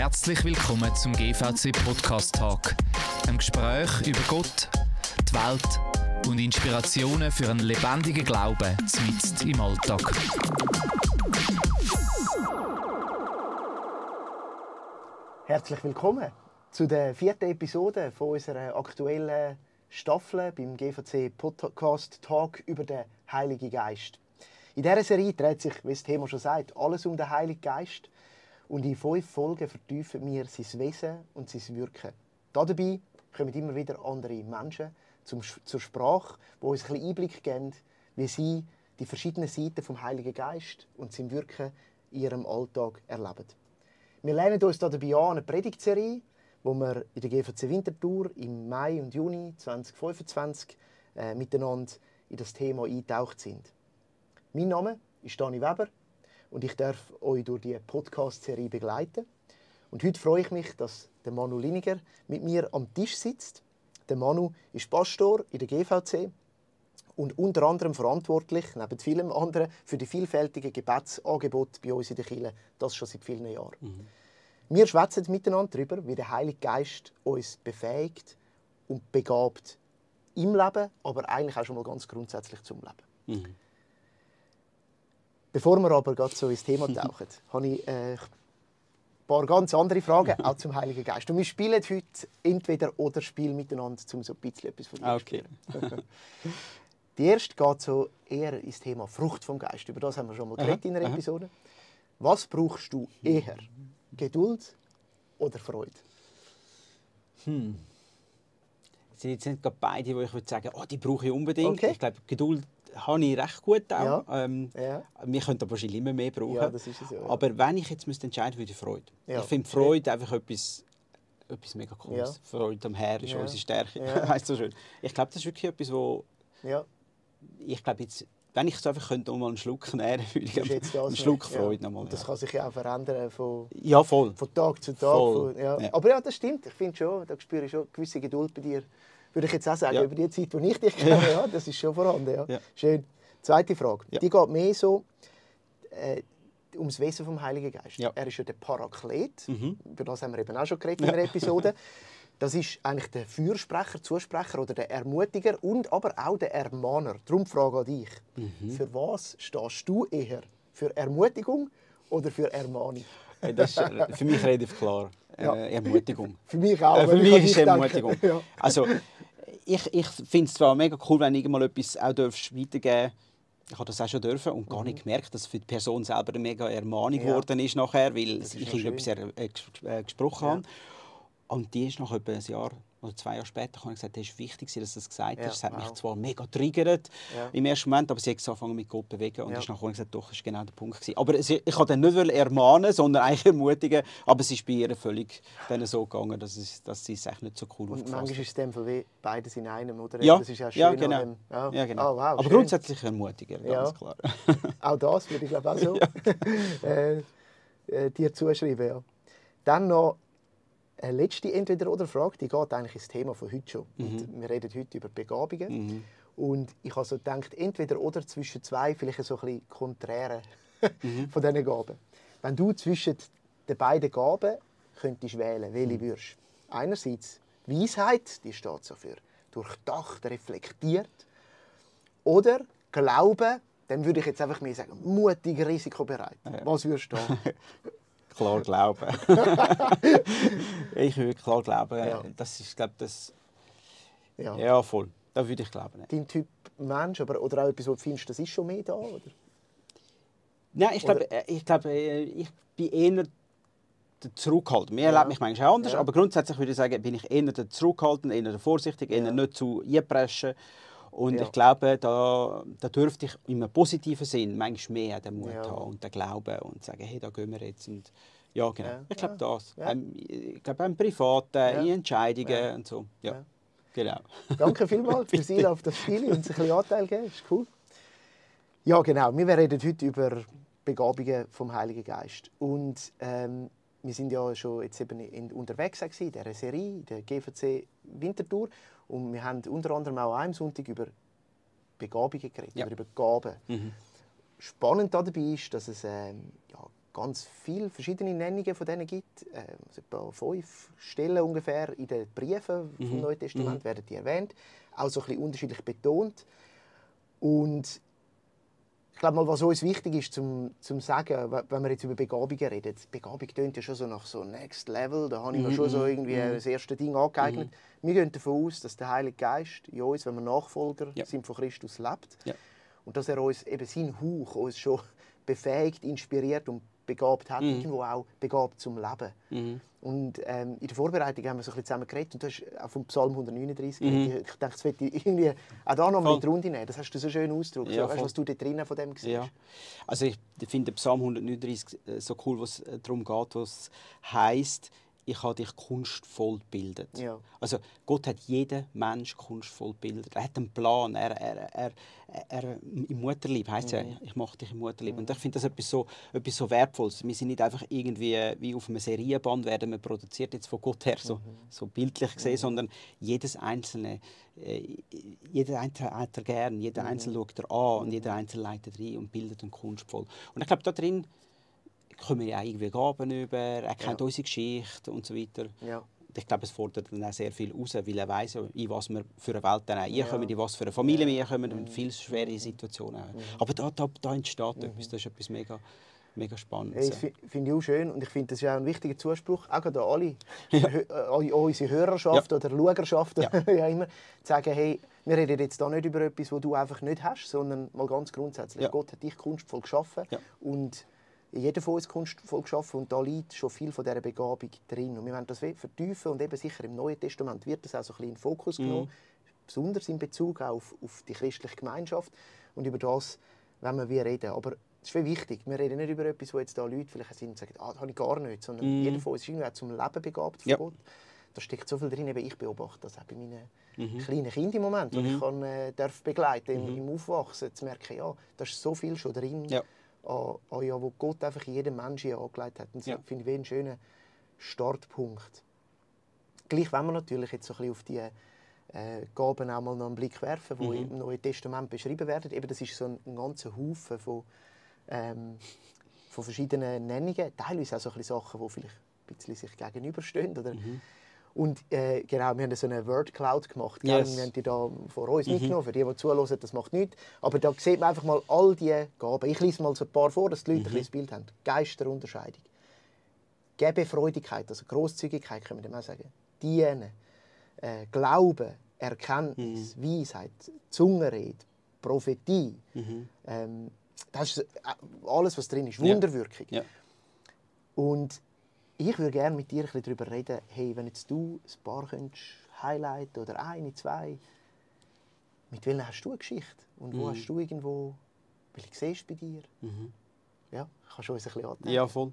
Herzlich willkommen zum GVC Podcast Talk, einem Gespräch über Gott, die Welt und Inspirationen für einen lebendigen Glauben mitten im Alltag. Herzlich willkommen zu der 4. Episode von unserer aktuellen Staffel beim GVC Podcast Talk über den Heiligen Geist. In dieser Serie dreht sich, wie das Thema schon sagt, alles um den Heiligen Geist. Und in 5 Folgen vertiefen wir sein Wesen und sein Wirken. Dabei kommen immer wieder andere Menschen zur Sprache, die uns ein bisschen Einblick geben, wie sie die verschiedenen Seiten vom Heiligen Geist und sein Wirken in ihrem Alltag erleben. Wir lernen uns dabei an eine Predigtserie, wo wir in der GVC Winterthur im Mai und Juni 2025 miteinander in das Thema eingetaucht sind. Mein Name ist Dani Weber und ich darf euch durch die Podcast-Serie begleiten. Und heute freue ich mich, dass der Manu Liniger mit mir am Tisch sitzt. Der Manu ist Pastor in der GVC und unter anderem verantwortlich, neben vielem anderen, für die vielfältigen Gebetsangebote bei uns in der Kirche, das schon seit vielen Jahren. Wir schwätzen miteinander darüber, wie der Heilige Geist uns befähigt und begabt im Leben, aber eigentlich auch schon mal ganz grundsätzlich zum Leben. Bevor wir aber gerade so ins Thema tauchen, habe ich ein paar ganz andere Fragen, auch zum Heiligen Geist. Und wir spielen heute entweder oder Spiel miteinander, um so ein bisschen etwas von dir zu spielen. Die erste geht so eher ins Thema Frucht vom Geist. Über das haben wir schon mal geredet in einer Episode. Was brauchst du eher? Geduld oder Freude? Es sind jetzt nicht gerade beide, wo ich würde sagen, die brauche ich unbedingt. Okay. Ich glaube, Geduld habe ich recht gut auch. Wir könnten aber wahrscheinlich immer mehr brauchen. Ja, das ist es ja. Aber wenn ich jetzt entscheiden würde, Freude. Ja. Ich finde Freude einfach etwas mega Cooles. Ja. Freude am Herrn ist unsere Stärke. Ja. Weißt du, so schön. Ich glaube, das ist wirklich etwas, wo ich glaube jetzt, wenn ich es einfach könnte, mal einen Schluck nehmen, würde ich einen Schluck Freude nochmal. Das kann sich ja auch verändern von Tag zu Tag. Aber ja, das stimmt. Ich finde schon, da spüre ich schon gewisse Geduld bei dir. Würde ich jetzt auch sagen, über die Zeit, die ich dich kenne, ja, das ist schon vorhanden. Ja. Schön. Zweite Frage. Die geht mehr so ums Wesen vom Heiligen Geist. Ja. Er ist ja der Paraklet. Über das haben wir eben auch schon geredet in einer Episode. Das ist eigentlich der Fürsprecher, Zusprecher oder der Ermutiger und aber auch der Ermahner. Darum die Frage an dich. Für was stehst du eher? Für Ermutigung oder für Ermahnung? Das ist für mich relativ klar. Ermutigung. Für mich auch. Für mich ist Ermutigung. Ja. Also, ich finde es zwar mega cool, wenn ich mal etwas auch weitergeben darf. Ich habe das auch schon dürfen und gar nicht gemerkt, dass für die Person selber eine mega Ermahnung geworden ist nachher, weil ich irgendetwas gesprochen habe. Und die ist nach etwa ein Jahr oder 2 Jahre später habe ich gesagt, es ist wichtig, dass du das gesagt hast. Es hat mich zwar mega triggert im ersten Moment, aber sie hat angefangen mit Gott zu bewegen. Und ist nachher gesagt, doch, das war genau der Punkt gewesen. Aber ich wollte dann nicht ermahnen, sondern eigentlich ermutigen. Aber es ist bei ihr völlig so gegangen, dass sie es echt nicht so cool aufgefasst hat. Und manchmal ist es dann wie beides in einem, oder? Ja, das ist ja schön. Genau. Ja, genau. Oh, wow, aber schön. Grundsätzlich ermutigen, ganz klar. Auch das würde ich glaube auch so dir zuschreiben. Ja. Dann noch eine letzte Entweder-oder-Frage, die geht eigentlich ins Thema von heute schon. Wir reden heute über Begabungen. Und ich habe so gedacht, entweder-oder zwischen 2 vielleicht so ein bisschen konträre von diesen Gaben. Wenn du zwischen den beiden Gaben könntest wählen, welche würdest du? Einerseits Weisheit, die steht so für durchdacht, reflektiert. Oder Glauben, dann würde ich jetzt einfach mehr sagen, mutig, risikobereit. Ja. Was würdest du da? Klar glauben. Ich würde klar glauben. Ja. Das ist, glaube das. Ja, voll. Das würde ich glauben. Dein Typ Mensch, oder auch etwas, wo du findest, das ist schon mehr da, oder? Nein, ich glaube, ich bin eher zurückhaltend. Mir erlebt mich manchmal auch anders, aber grundsätzlich würde ich sagen, bin ich eher zurückhaltend, eher vorsichtig, eher nicht zu einpreschen. Und ich glaube, da dürfte ich in einem positiven Sinn manchmal mehr den Mut haben und den Glauben und sagen, hey, da gehen wir jetzt. Und ja, genau. Ich glaube das. Ich glaube, im Privaten, in Entscheidungen und so. Ja. Genau. Danke vielmals für Sie auf das Spiel und uns ein bisschen Anteil geben. Das ist cool. Ja, genau. Wir reden heute über Begabungen vom Heiligen Geist. Und wir sind ja schon jetzt eben unterwegs in dieser Serie, der GVC Winterthur. Und wir haben unter anderem auch am Sonntag über Begabungen geredet, über Gaben. Spannend dabei ist, dass es ganz viele verschiedene Nennungen von denen gibt. Etwa 5 Stellen ungefähr in den Briefen vom Neuen Testament werden die erwähnt. Auch so ein bisschen unterschiedlich betont. Und ich glaube mal, was uns wichtig ist, zum sagen, wenn wir jetzt über Begabungen reden. Begabung klingt ja schon so nach so Next Level. Da habe ich mir schon so irgendwie das erste Ding angeeignet. Wir gehen davon aus, dass der Heilige Geist in uns, wenn wir Nachfolger sind von Christus, lebt. Ja. Und dass er uns eben seinen Hauch uns schon befähigt, inspiriert und begabt hat, irgendwo auch begabt zum Leben. Und in der Vorbereitung haben wir so ein bisschen zusammen geredet und du hast auch vom Psalm 139 geredet. Ich dachte, das möchte ich irgendwie auch da noch mal in die Runde nehmen. Das hast du so schön ausgedrückt. Ja, weißt du, was du da drinnen von dem siehst? Ja. Also ich finde den Psalm 139 so cool, was darum geht, was heisst, ich habe dich kunstvoll gebildet. Ja. Also Gott hat jeden Menschen kunstvoll gebildet. Er hat einen Plan. Er im Mutterleib heisst ja, ich mache dich im Mutterleib. Und ich finde das etwas so Wertvolles. Wir sind nicht einfach irgendwie wie auf einem Serienband werden wir produziert jetzt von Gott her so bildlich gesehen, sondern jeder Einzelne hat er gern, jeder Einzelne schaut er an und jeder Einzelne leitet rein und bildet ihn kunstvoll. Und ich glaube, da drin kommen ja auch irgendwie Gaben über, er kennt unsere Geschichte und so weiter. Ja. Ich glaube, es fordert dann auch sehr viel raus, weil er weiss, in was wir für eine Welt dann auch reinkommen, in was für eine Familie wir reinkommen und viele schwere Situationen haben. Aber da entsteht etwas, das ist etwas mega Spannendes. Hey, finde ich auch schön und ich finde, das ist auch ein wichtiger Zuspruch, auch an alle, unsere Hörerschaft oder Schauerschaft, ja immer, zu sagen, hey, wir reden jetzt da nicht über etwas, was du einfach nicht hast, sondern mal ganz grundsätzlich. Gott hat dich kunstvoll geschaffen und jeder von uns kunstvoll geschaffen und da liegt schon viel von dieser Begabung drin. Und wir wollen das vertiefen und eben sicher im Neuen Testament wird das auch so ein bisschen in den Fokus genommen, besonders in Bezug auf die christliche Gemeinschaft. Und über das wollen wir reden. Aber es ist viel wichtig, wir reden nicht über etwas, wo jetzt da Leute vielleicht sind und sagen, das habe ich gar nicht, sondern jeder von uns ist irgendwie auch zum Leben begabt von Gott. Da steckt so viel drin, eben ich beobachte das auch bei meinen kleinen Kindern im Moment, die ich darf begleiten im Aufwachsen, zu merken, ja, da ist so viel schon drin. Ja. Wo Gott einfach in jedem Menschen angelegt hat. Und das finde ich einen schönen Startpunkt. Gleich wenn wir natürlich jetzt so ein bisschen auf die Gaben auch mal noch einen Blick werfen, die im Neuen Testament beschrieben werden. Eben, das ist so ein ganzer Haufen von verschiedenen Nennungen. Teilweise auch so ein bisschen Sachen, die vielleicht ein bisschen sich gegenüberstehen. Oder? Und genau, wir haben so eine Word Cloud gemacht. Yes. Wir haben die da vor uns mitgenommen. Für die zuhören, das macht nichts. Aber da sieht man einfach mal all diese Gaben. Ich lese mal so ein paar vor, dass die Leute ein bisschen Bild haben. Geisterunterscheidung. Gebefreudigkeit, also Grosszügigkeit, können wir dem auch sagen. Dienen. Glauben, Erkenntnis, Weisheit, Zungenrede, Prophetie. Das ist alles, was drin ist. Wunderwirkung. Ja. Und ich würde gerne mit dir ein bisschen darüber reden, hey, wenn jetzt du ein paar highlighten oder eine, zwei, mit welchen hast du eine Geschichte? Und wo hast du irgendwo, welche siehst du bei dir? Ja, kannst du uns ein bisschen antworten? Ja, voll.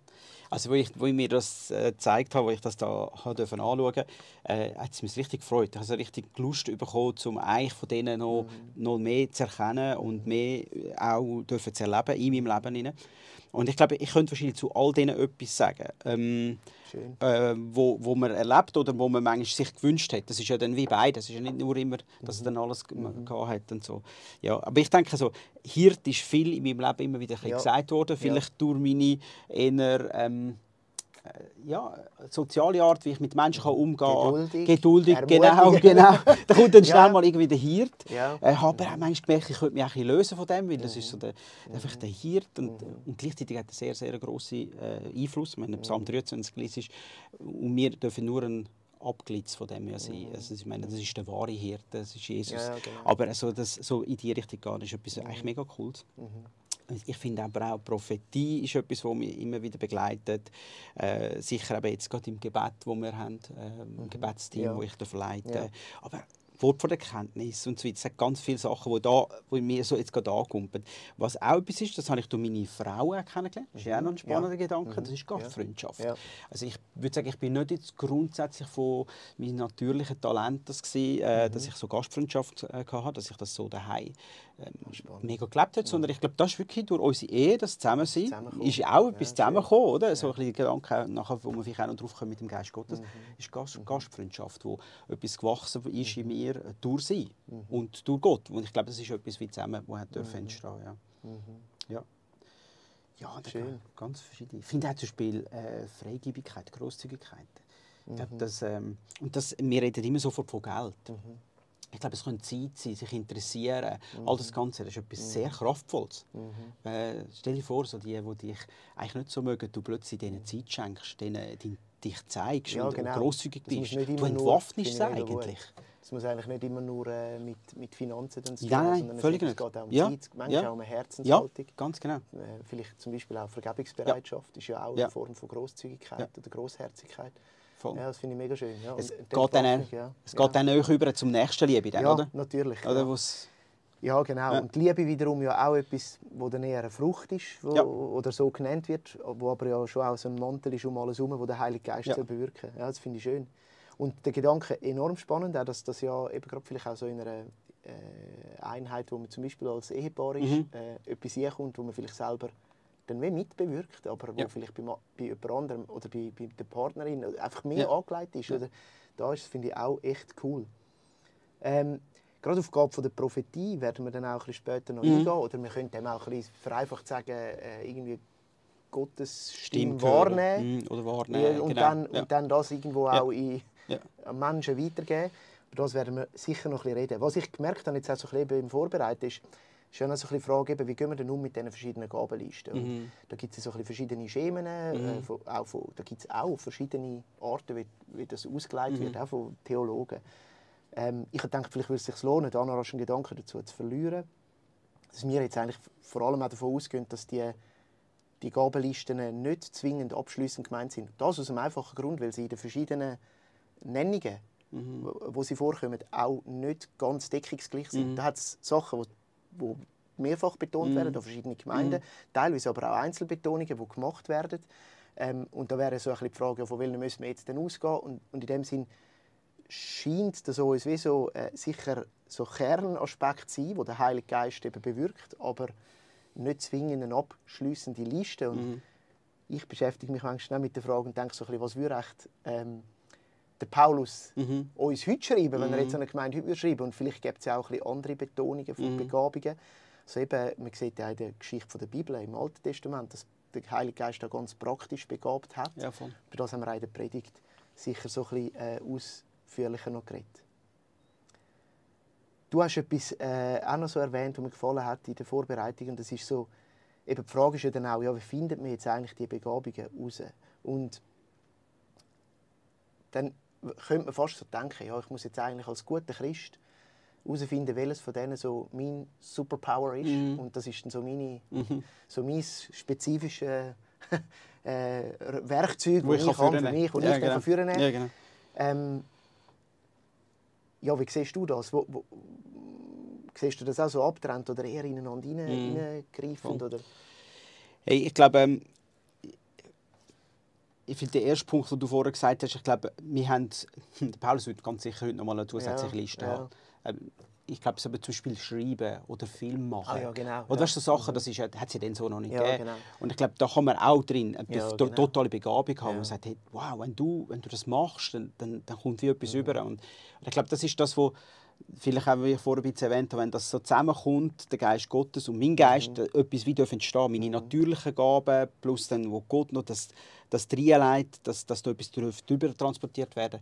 Also, wo ich mir das gezeigt habe, wo ich das da anschauen durfte, hat es mich richtig gefreut. Ich habe richtig Lust bekommen, um eigentlich von denen noch mehr zu erkennen und mehr auch zu erleben in meinem Leben. Und ich glaube, ich könnte wahrscheinlich zu all denen etwas sagen, wo man erlebt oder wo man manchmal sich gewünscht hat. Das ist ja dann wie beides. Es ist ja nicht nur immer, dass er dann alles gehabt hat und so. Ja, aber ich denke so, Hirt ist viel in meinem Leben immer wieder gesagt worden. Vielleicht durch meine eher soziale Art, wie ich mit Menschen umgehen kann. Geduldig, genau. Da kommt dann schnell mal irgendwie der Hirt. Ja. Habe auch manchmal gemerkt, ich könnte mich ein lösen von dem, weil das ist so einfach der Hirt. Und gleichzeitig hat er sehr, sehr grossen Einfluss. Ich meine, Psalm 23 ist, und wir dürfen nur ein Abglitz von dem sein. Also, ich meine, das ist der wahre Hirt, das ist Jesus. Ja, genau. Aber also, das so in die Richtung gehen, ist etwas eigentlich mega Cooles. Ich finde aber auch, Prophetie ist etwas, das mich immer wieder begleitet. Sicher eben jetzt gerade im Gebet, das wir haben, im Gebetsteam, das ich leite. Ja. Aber Wort von der Kenntnis und so weiter. Es hat ganz viele Sachen, die mir so jetzt gerade ankommen. Was auch etwas ist, das habe ich durch meine Frau kennengelernt. Das ist ja auch noch ein spannender Gedanke. Das ist Gastfreundschaft. Ja. Also ich würde sagen, ich bin nicht jetzt grundsätzlich von meinem natürlichen Talent dass ich so Gastfreundschaft hatte, dass ich das so daheim mega gelebt habe, sondern ich glaube, das ist wirklich durch unsere Ehe, das Zusammensein, ist auch etwas zusammengekommen, oder? So ein bisschen Gedanke, nachher, wo wir vielleicht auch noch drauf kommen mit dem Geist Gottes, ist Gastfreundschaft, wo etwas gewachsen ist in mir durch sie und durch Gott. Und ich glaube, das ist etwas wie zusammen, das entstehen. Ja. Ja. Ja, schön. Ganz verschiedene. Ich finde auch zum Beispiel Freigebigkeit, Grosszügigkeit. Ich glaube, wir reden immer sofort von Geld. Ich glaube, es könnte Zeit sein, sich interessieren. All das Ganze, das ist etwas sehr Kraftvolles. Stell dir vor, so die dich eigentlich nicht so mögen, du plötzlich denen Zeit schenkst, denen dich zeigst und grosszügig bist. Du entwaffnest es eigentlich. Es muss eigentlich nicht immer nur mit Finanzen zu tun haben, sondern völlig es geht auch um Zeit, manchmal auch um eine Herzenshaltung. Ja, ganz genau. Vielleicht zum Beispiel auch Vergebungsbereitschaft ist ja auch eine Form von Grosszügigkeit oder Grossherzigkeit. Voll. Ja, das finde ich mega schön. Ja, es geht dann auch über zum nächsten Liebe, dann, oder? Natürlich. Oder ja. Ja, genau. Ja. Und die Liebe wiederum ja auch etwas, wo dann eher eine Frucht ist, oder so genannt wird, wo aber ja schon auch so ein Mantel ist um alles herum, wo der Heilige Geist bewirken soll. Ja, das finde ich schön. Und der Gedanke enorm spannend, auch, dass das ja eben gerade vielleicht auch so in einer Einheit, wo man zum Beispiel als Ehepaar ist, etwas herkommt, wo man vielleicht selber dann mehr mitbewirkt, aber wo vielleicht bei jemand anderem oder bei der Partnerin einfach mehr angelegt ist. Oder da ist, finde ich auch echt cool. Gerade auf die Gabe der Prophetie werden wir dann auch ein bisschen später noch eingehen. Oder wir können dem auch ein bisschen vereinfacht sagen, irgendwie Gottes Stimme wahrnehmen. Oder wahrnehmen. Und dann das irgendwo auch an Menschen weitergeben. Über das werden wir sicher noch ein bisschen reden. Was ich gemerkt habe, jetzt auch so ein bisschen beim Vorbereiten, ist ja noch so ein bisschen die Frage, wie gehen wir denn mit diesen verschiedenen Gabenlisten? Da gibt es so ein bisschen verschiedene Schemen, da gibt es auch verschiedene Arten, wie das ausgelegt wird, auch von Theologen. Ich denke, vielleicht würde es sich lohnen, da noch einen Gedanken dazu zu verlieren. Dass wir jetzt eigentlich vor allem auch davon ausgehen, dass die Gabenlisten nicht zwingend abschliessend gemeint sind. Das aus einem einfachen Grund, weil sie in den verschiedenen Nennungen, wo sie vorkommen, auch nicht ganz deckungsgleich sind. Da hat es Sachen, die mehrfach betont werden an verschiedenen Gemeinden, teilweise aber auch Einzelbetonungen, die gemacht werden. Und da wäre so ein bisschen die Frage, von welchen müssen wir jetzt denn ausgehen? Und in dem Sinn scheint das uns wie so, sicher so Kernaspekt zu sein, wo der Heilige Geist eben bewirkt, aber nicht zwingend eine abschliessende Liste. Und ich beschäftige mich manchmal mit der Frage und denke so ein bisschen, was würde echt der Paulus uns heute schreiben, wenn er jetzt an eine Gemeinde heute schreiben. Und vielleicht gibt es ja auch ein bisschen andere Betonungen von Begabungen. Also eben, man sieht ja in der Geschichte der Bibel im Alten Testament, dass der Heilige Geist da ganz praktisch begabt hat. Ja, voll. Über das haben wir in der Predigt sicher so ein bisschen ausführlicher noch geredet. Du hast etwas auch noch so erwähnt, was mir gefallen hat in der Vorbereitung. Und das ist so, eben die Frage ist ja dann auch, wie findet man jetzt eigentlich die Begabungen heraus? Und dann könnte man fast so denken, ja, ich muss jetzt eigentlich als guter Christ herausfinden, welches von denen so mein Superpower ist. Und das ist dann so, so mein spezifisches Werkzeug, das ich habe für mich und ich dann führen. Ja, genau. Ja, wie siehst du das? Siehst du das auch so abgetrennt oder eher ineinander hineingreifend? Oder? Hey, ich glaube, ich finde, der erste Punkt, den du vorher gesagt hast, ich glaube, Paulus wird ganz sicher heute noch mal eine zusätzliche Liste haben. Ich glaube, so zum Beispiel schreiben oder Film machen. Ja, genau. Oder weißt du, so Sachen, das hat sie dann so noch nicht gegeben. Genau. Und ich glaube, da kann man auch drin eine totale Begabung haben, wo man sagt, hey, wow, wenn du das machst, dann kommt wie etwas über. Und ich glaube, das ist das, was vielleicht auch, wie ich vorher ein bisschen erwähnt habe, wenn das so zusammenkommt, der Geist Gottes und mein Geist, etwas wie entstehen, meine natürlichen Gaben, plus dann, wo Gott noch das reinlegt, dass da etwas drüber transportiert werden,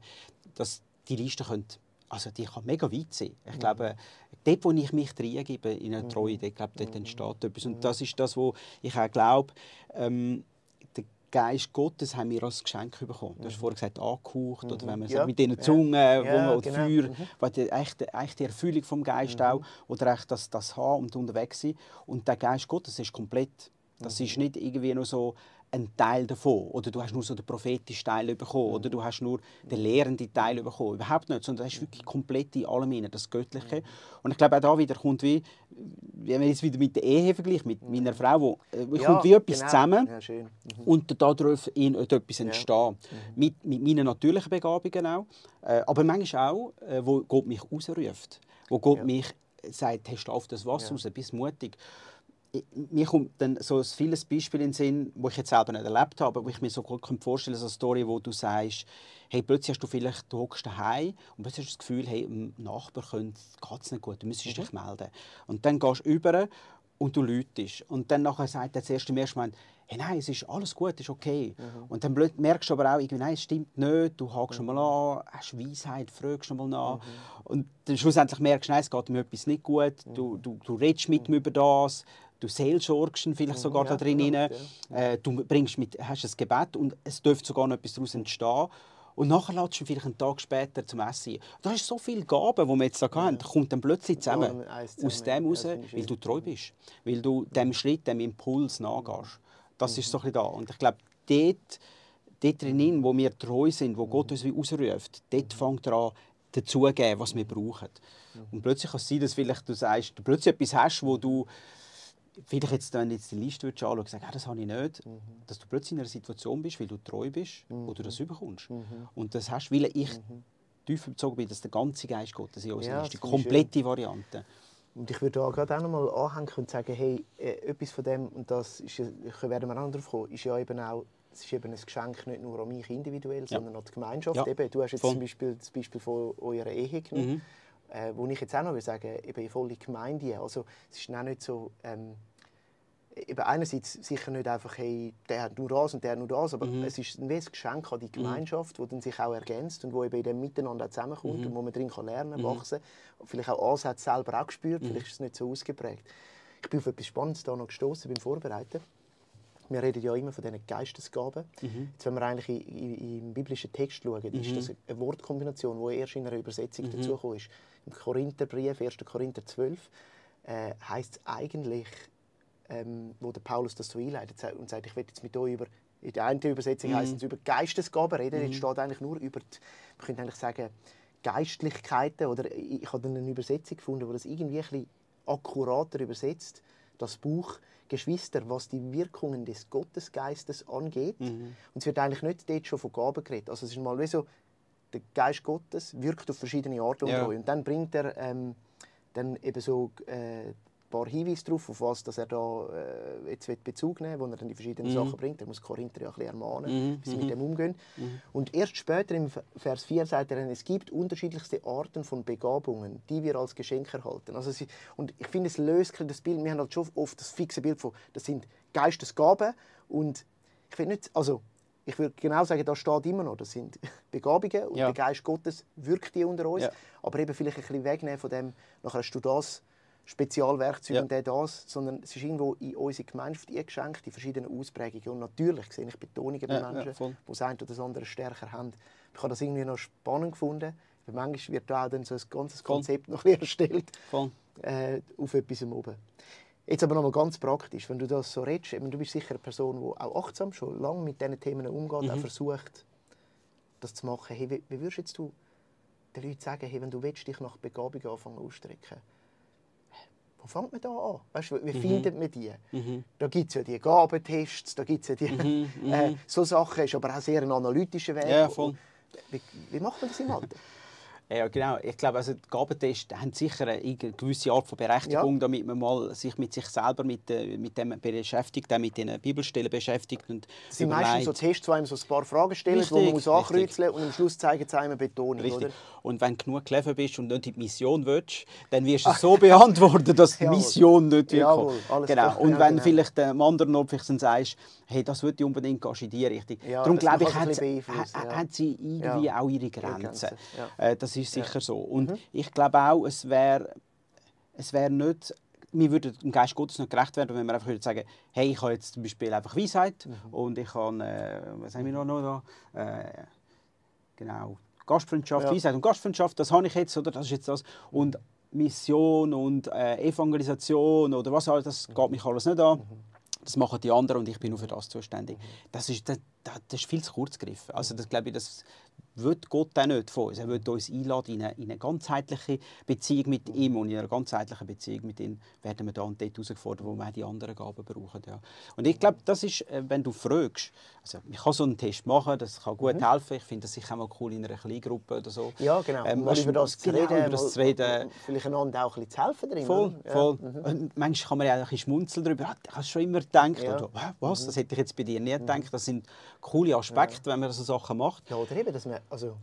dass die Liste könnte, also die kann mega weit sein. Ich glaube, dort, wo ich mich reingebe in eine Treue, dort entsteht etwas. Und das ist das, wo ich auch glaube, der Geist Gottes haben wir als Geschenk bekommen. Du hast vorher gesagt, angehaucht, oder wenn man sagt, mit diesen Zungen, oder Feuer, eigentlich die Erfüllung vom Geist auch, oder echt das haben und unterwegs sein. Und der Geist Gottes ist komplett. Das ist nicht irgendwie nur so ein Teil davon. Oder du hast nur so den prophetischen Teil bekommen. Oder du hast nur den lehrenden Teil bekommen. Überhaupt nicht. Sondern das ist wirklich komplett in allem rein, das Göttliche. Und ich glaube, auch da wieder kommt wie, wenn man jetzt wieder mit der Ehe vergleicht, mit meiner Frau, kommt wie etwas zusammen. Ja, schön. Und darauf etwas entstehen. Mit meinen natürlichen Begabungen auch. Aber manchmal auch, wo Gott mich rausruft. Wo Gott mich sagt, hey, auf das Wasser raus, bist mutig. Mir kommt dann so vieles Beispiel in den Sinn, wo ich jetzt selber nicht erlebt habe, wo ich mir so gut vorstellen kann, so eine Story, wo du sagst, hey, plötzlich hast du hockst daheim und plötzlich hast du das Gefühl, hey, dem Nachbar geht es nicht gut, du müsstest dich melden. Und dann gehst du über und du läutest. Und dann nachher sagt er zuerst im ersten Moment, hey, nein, es ist alles gut, es ist okay. Und dann merkst du aber auch, nein, es stimmt nicht, du hakst schon mal an, hast Weisheit, fragst schon mal nach. Und dann schlussendlich merkst du, nein, es geht ihm etwas nicht gut, du redest mit ihm über das, du seelsorgst ihn vielleicht sogar da drin rein, du hast ein Gebet und es dürfte sogar noch etwas daraus entstehen. Und nachher lädst du ihn vielleicht einen Tag später zum Essen. Da ist so viele Gaben, die wir jetzt da haben, kommt dann plötzlich zusammen. Aus dem raus, weil du treu bist. Weil du dem Schritt, dem Impuls nachgehst. Das ist so ein bisschen da. Und ich glaube, dort drinnen, wo wir treu sind, wo Gott uns ausruft, dort fängt er an, dazugeben, was wir brauchen. Und plötzlich kann es sein, dass vielleicht du sagst, du plötzlich etwas hast, wo du vielleicht jetzt, wenn du jetzt die Liste anschaust und sagst, das habe ich nicht, dass du plötzlich in einer Situation bist, weil du treu bist, wo du das bekommst. Und das hast, weil ich tief überzeugt bin, dass der ganze Geist Gottes in uns ist, die komplette Variante. Und ich würde da gerade auch noch mal anhängen und sagen, hey, etwas von dem, und das ist, werden wir auch darauf kommen, ist ja eben auch, es ist eben ein Geschenk nicht nur an mich individuell, sondern an die Gemeinschaft. Ja. Eben, du hast jetzt zum Beispiel das Beispiel von eurer Ehe genommen, wo ich jetzt auch noch will sagen, eben volle Gemeinde. Also es ist auch nicht so, eben einerseits sicher nicht einfach, hey, der hat nur das und der hat nur das, aber es ist ein Geschenk an die Gemeinschaft, die dann sich auch ergänzt und wo eben in dem Miteinander zusammenkommt und wo man drin lernen, wachsen, vielleicht auch Ansätze selber auch spürt, vielleicht ist es nicht so ausgeprägt. Ich bin auf etwas Spannendes da noch gestoßen beim Vorbereiten. Wir reden ja immer von diesen Geistesgaben. Jetzt, wenn wir eigentlich im biblischen Text schauen, ist das eine Wortkombination, die erst in einer Übersetzung dazugekommen ist. Im Korintherbrief, 1. Korinther 12, heisst es eigentlich, wo der Paulus das so einleitet und sagt, ich will jetzt mit euch über, in der einen Übersetzung heisst es über Geistesgaben reden, jetzt steht eigentlich nur über, man könnte eigentlich sagen, Geistlichkeiten, oder ich habe dann eine Übersetzung gefunden, die das irgendwie ein bisschen akkurater übersetzt, das Buch Geschwister, was die Wirkungen des Gottesgeistes angeht. Und es wird eigentlich nicht dort schon von Gaben geredet. Also es ist mal wie so, der Geist Gottes wirkt auf verschiedene Arten unter euch. Und dann bringt er dann eben so ein paar Hinweise darauf, auf was dass er da jetzt Bezug nehmen will, wo er dann die verschiedenen Sachen bringt. Er muss Korinther ja ein bisschen ermahnen, wie sie mit dem umgehen. Und erst später im Vers 4 sagt er, es gibt unterschiedlichste Arten von Begabungen, die wir als Geschenk erhalten. Also und ich finde, es löst das Bild, wir haben halt schon oft das fixe Bild von, das sind Geistesgaben und ich finde nicht, also ich würde genau sagen, da steht immer noch, das sind Begabungen und der Geist Gottes wirkt die unter uns, aber eben vielleicht ein bisschen wegnehmen von dem, nachher hast du das Spezialwerkzeug und das, sondern es ist irgendwo in unserer Gemeinschaft geschenkt, die verschiedenen Ausprägungen. Und natürlich sehe ich Betonungen bei Menschen, die das eine oder das andere stärker haben. Ich habe das irgendwie noch spannend gefunden. Manchmal wird da auch dann so ein ganzes Konzept noch erstellt auf etwas oben. Jetzt aber noch mal ganz praktisch, wenn du das so redest, du bist sicher eine Person, die auch achtsam schon lange mit diesen Themen umgeht, auch versucht, das zu machen. Hey, wie würdest jetzt du den Leuten sagen, hey, wenn du willst, dich nach Begabung anfangen ausstrecken, wo fängt man da an? Weißt du, wie findet man die? Da gibt es ja die Gabentests, da gibt es ja die so Sachen, ist aber auch sehr ein analytischer Weg. Ja, voll. Wie macht man das im Alter? Ja, genau. Ich glaube, also die Gabentests haben sicher eine gewisse Art von Berechtigung, damit man mal sich mit sich selber mit dem beschäftigt, auch mit den Bibelstellen beschäftigt. Und das sind meistens so Tests, wo einem so ein paar Fragen stellen, die man muss ankreuzeln und am Schluss zeigen sie einem Betonung. Oder? Und wenn du genug clever bist und nicht in die Mission willst, dann wirst du es so beantworten, dass die Mission nicht wird. Genau. Und wenn vielleicht dem anderen noch vielleicht sagst, hey, das würde ich unbedingt in die Richtung. Darum glaube ich, hat sie irgendwie auch ihre Grenzen. Das ist sicher so. Und ich glaube auch, es wäre nicht, wir würden dem Geist Gottes nicht gerecht werden, wenn wir einfach sagen, hey, ich habe jetzt zum Beispiel einfach Weisheit und ich habe, was haben wir noch da? Genau, Gastfreundschaft, Weisheit und Gastfreundschaft, das habe ich jetzt, oder? Das ist jetzt das. Und Mission und Evangelisation oder was alles, das geht mich alles nicht an. Das machen die anderen und ich bin nur für das zuständig. Das ist viel zu kurz gegriffen. Also das, glaube ich, das will Gott auch nicht von uns. Er will uns einladen in eine ganzheitliche Beziehung mit ihm. Und in einer ganzheitlichen Beziehung mit ihm werden wir da und dort herausgefordert, wo wir auch die anderen Gaben brauchen. Ja. Und ich glaube, das ist, wenn du fragst, also ich kann so einen Test machen, das kann gut helfen. Ich finde das sicher auch mal cool in einer Kleingruppe oder so. Ja, genau. Mal über das zu reden, vielleicht einander auch ein bisschen zu helfen drin. Voll. Und manchmal kann man ja ein bisschen schmunzeln darüber. Ich habe schon immer gedacht, oder, was, das hätte ich jetzt bei dir nie gedacht. Das sind coole Aspekte, wenn man so Sachen macht. Ja, oder eben, dass man, also,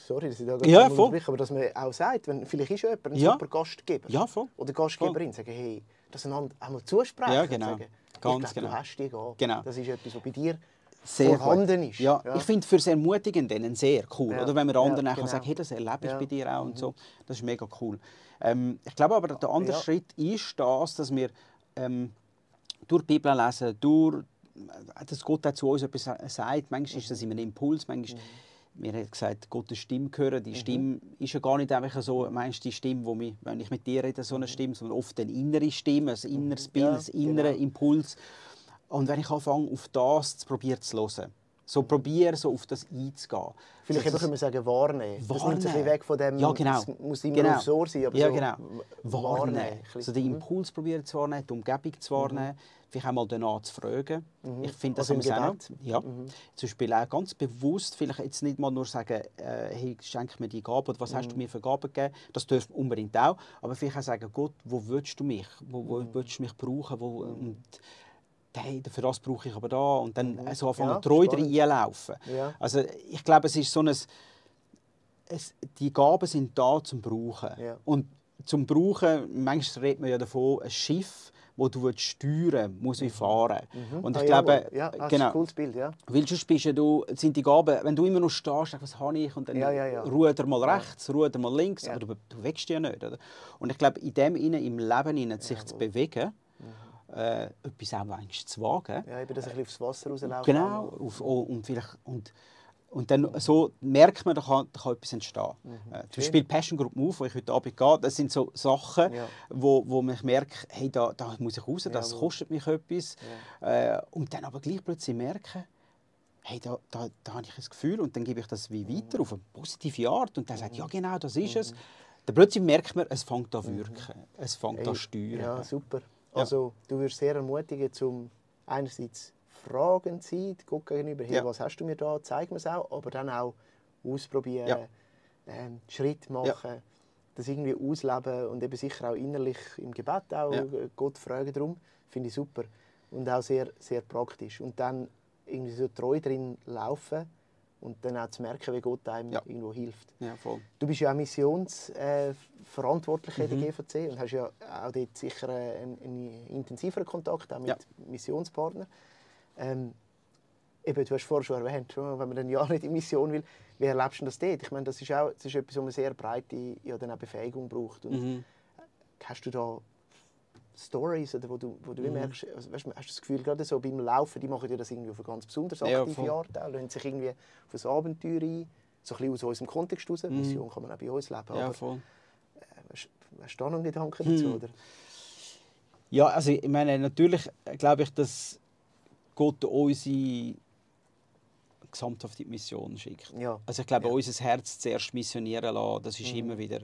sorry, dass ich da gerade unterbreche, aber dass man auch sagt, wenn, vielleicht ist jemand ein super Gastgeber oder Gastgeberin, sagen, hey, das einander einmal zusprechen. Ja, genau. Sagen, Ganz ich glaube, genau. du hast die Gabe. Genau. Das ist etwas, was bei dir sehr vorhanden gut. ist. Ja, Ja. ich finde für das Ermutigende sehr cool. Ja. Oder wenn man anderen Ja, kann sagen, genau. hey, das erlebe ich Ja. bei dir auch und so. Das ist mega cool. Ich glaube aber, der andere Ja. Schritt ist das, dass wir durch die Bibel lesen, dass Gott auch zu uns etwas sagt. Manchmal ist das immer ein Impuls, manchmal mir hat gesagt, Gottes Stimme hören. Die Stimme ist ja gar nicht einfach so, meinst die Stimme, wenn ich mit dir rede, so eine Stimme, sondern oft eine innere Stimme, ein inneres Bild, Ja, ein innerer genau. Impuls. Und wenn ich anfange, auf das zu probieren zu hören, so probiere so auf das einzugehen. Vielleicht so, können wir sagen, wahrnehmen. Das nimmt sich ein bisschen wahrnehmen. weg von dem, Ja, genau. es muss immer aufs Ohr sein, aber ja, so genau. wahrnehmen. Wahrnehmen. So den Impuls probieren zu wahrnehmen, die Umgebung zu wahrnehmen, vielleicht auch mal danach zu fragen. Ich finde, das Also im haben wir auch noch. Gebet. Ja. Zum Beispiel auch ganz bewusst, vielleicht jetzt nicht mal nur sagen, hey, schenk mir die Gabe oder was hast du mir für Gaben gegeben. Das dürfen wir unbedingt auch. Aber vielleicht auch sagen, Gott, wo willst du mich? Wo willst du mich brauchen? Und hey, für das brauche ich aber da. Und dann so anfangen, Ja, treu spannend. reinlaufen. Ja. Also ich glaube, es ist so ein... die Gaben sind da zum Brauchen. Ja. Und zum Brauchen, manchmal redet man ja davon, ein Schiff, das du steuern muss wie fahren. Und ich glaube, ja, das ist genau, ein cooles Bild, ja. weil sonst bist sind die Gaben, wenn du immer noch stehst, denkst, was habe ich? Und dann Ja. ruder mal rechts, ruder mal links, aber du wächst ja nicht. Oder? Und ich glaube, in dem im Leben sich zu bewegen, etwas auch manchmal zu wagen. Ja, eben, dass ein bisschen aufs Wasser rauslaufen. Genau, und dann so merkt man, da kann etwas entstehen. Zum Beispiel Passion Group Move, wo ich heute Abend gehe, das sind so Sachen, wo man merkt, hey, da muss ich raus, das kostet mich etwas. Und dann aber gleich plötzlich merken, hey, da habe ich ein Gefühl und dann gebe ich das wie weiter auf eine positive Art und dann sagt, ja genau, das ist es. Dann plötzlich merkt man, es fängt an wirken, es fängt an steuern. Ja, super. Also du wirst sehr ermutigen, zum einerseits Fragen zu sein, Gott gegenüber, hey, was hast du mir da, zeig mir es auch, aber dann auch ausprobieren, Schritt machen, das irgendwie ausleben und eben sicher auch innerlich im Gebet auch Gott fragen darum, finde ich super und auch sehr, sehr praktisch. Und dann irgendwie so treu drin laufen und dann auch zu merken, wie Gott einem irgendwo hilft. Ja, voll. Du bist ja auch Missionsverantwortlicher in der GVC und hast ja auch dort sicher einen intensiveren Kontakt auch mit Missionspartnern. Eben, du hast vorher schon erwähnt, wenn man dann ja nicht in Mission will, wie erlebst du das dort? Ich meine, das ist etwas, wo man sehr breite dann auch Befähigung braucht. Und hast du da Stories, oder wo du merkst, also, weißt, hast du das Gefühl, gerade so beim Laufen, die machen ja das irgendwie auf eine ganz besonders aktive Art, auch, lassen sich irgendwie auf ein Abenteuer ein, so ein bisschen aus unserem Kontext raus. Mission kann man auch bei uns leben. Ja, aber, voll. Hast du da noch einen Gedanken dazu? Oder? Ja, also ich meine, natürlich glaube ich, dass Gott unsere gesamthafte Mission schickt. Ja. Also ich glaube, unser Herz zuerst missionieren lassen, das ist immer wieder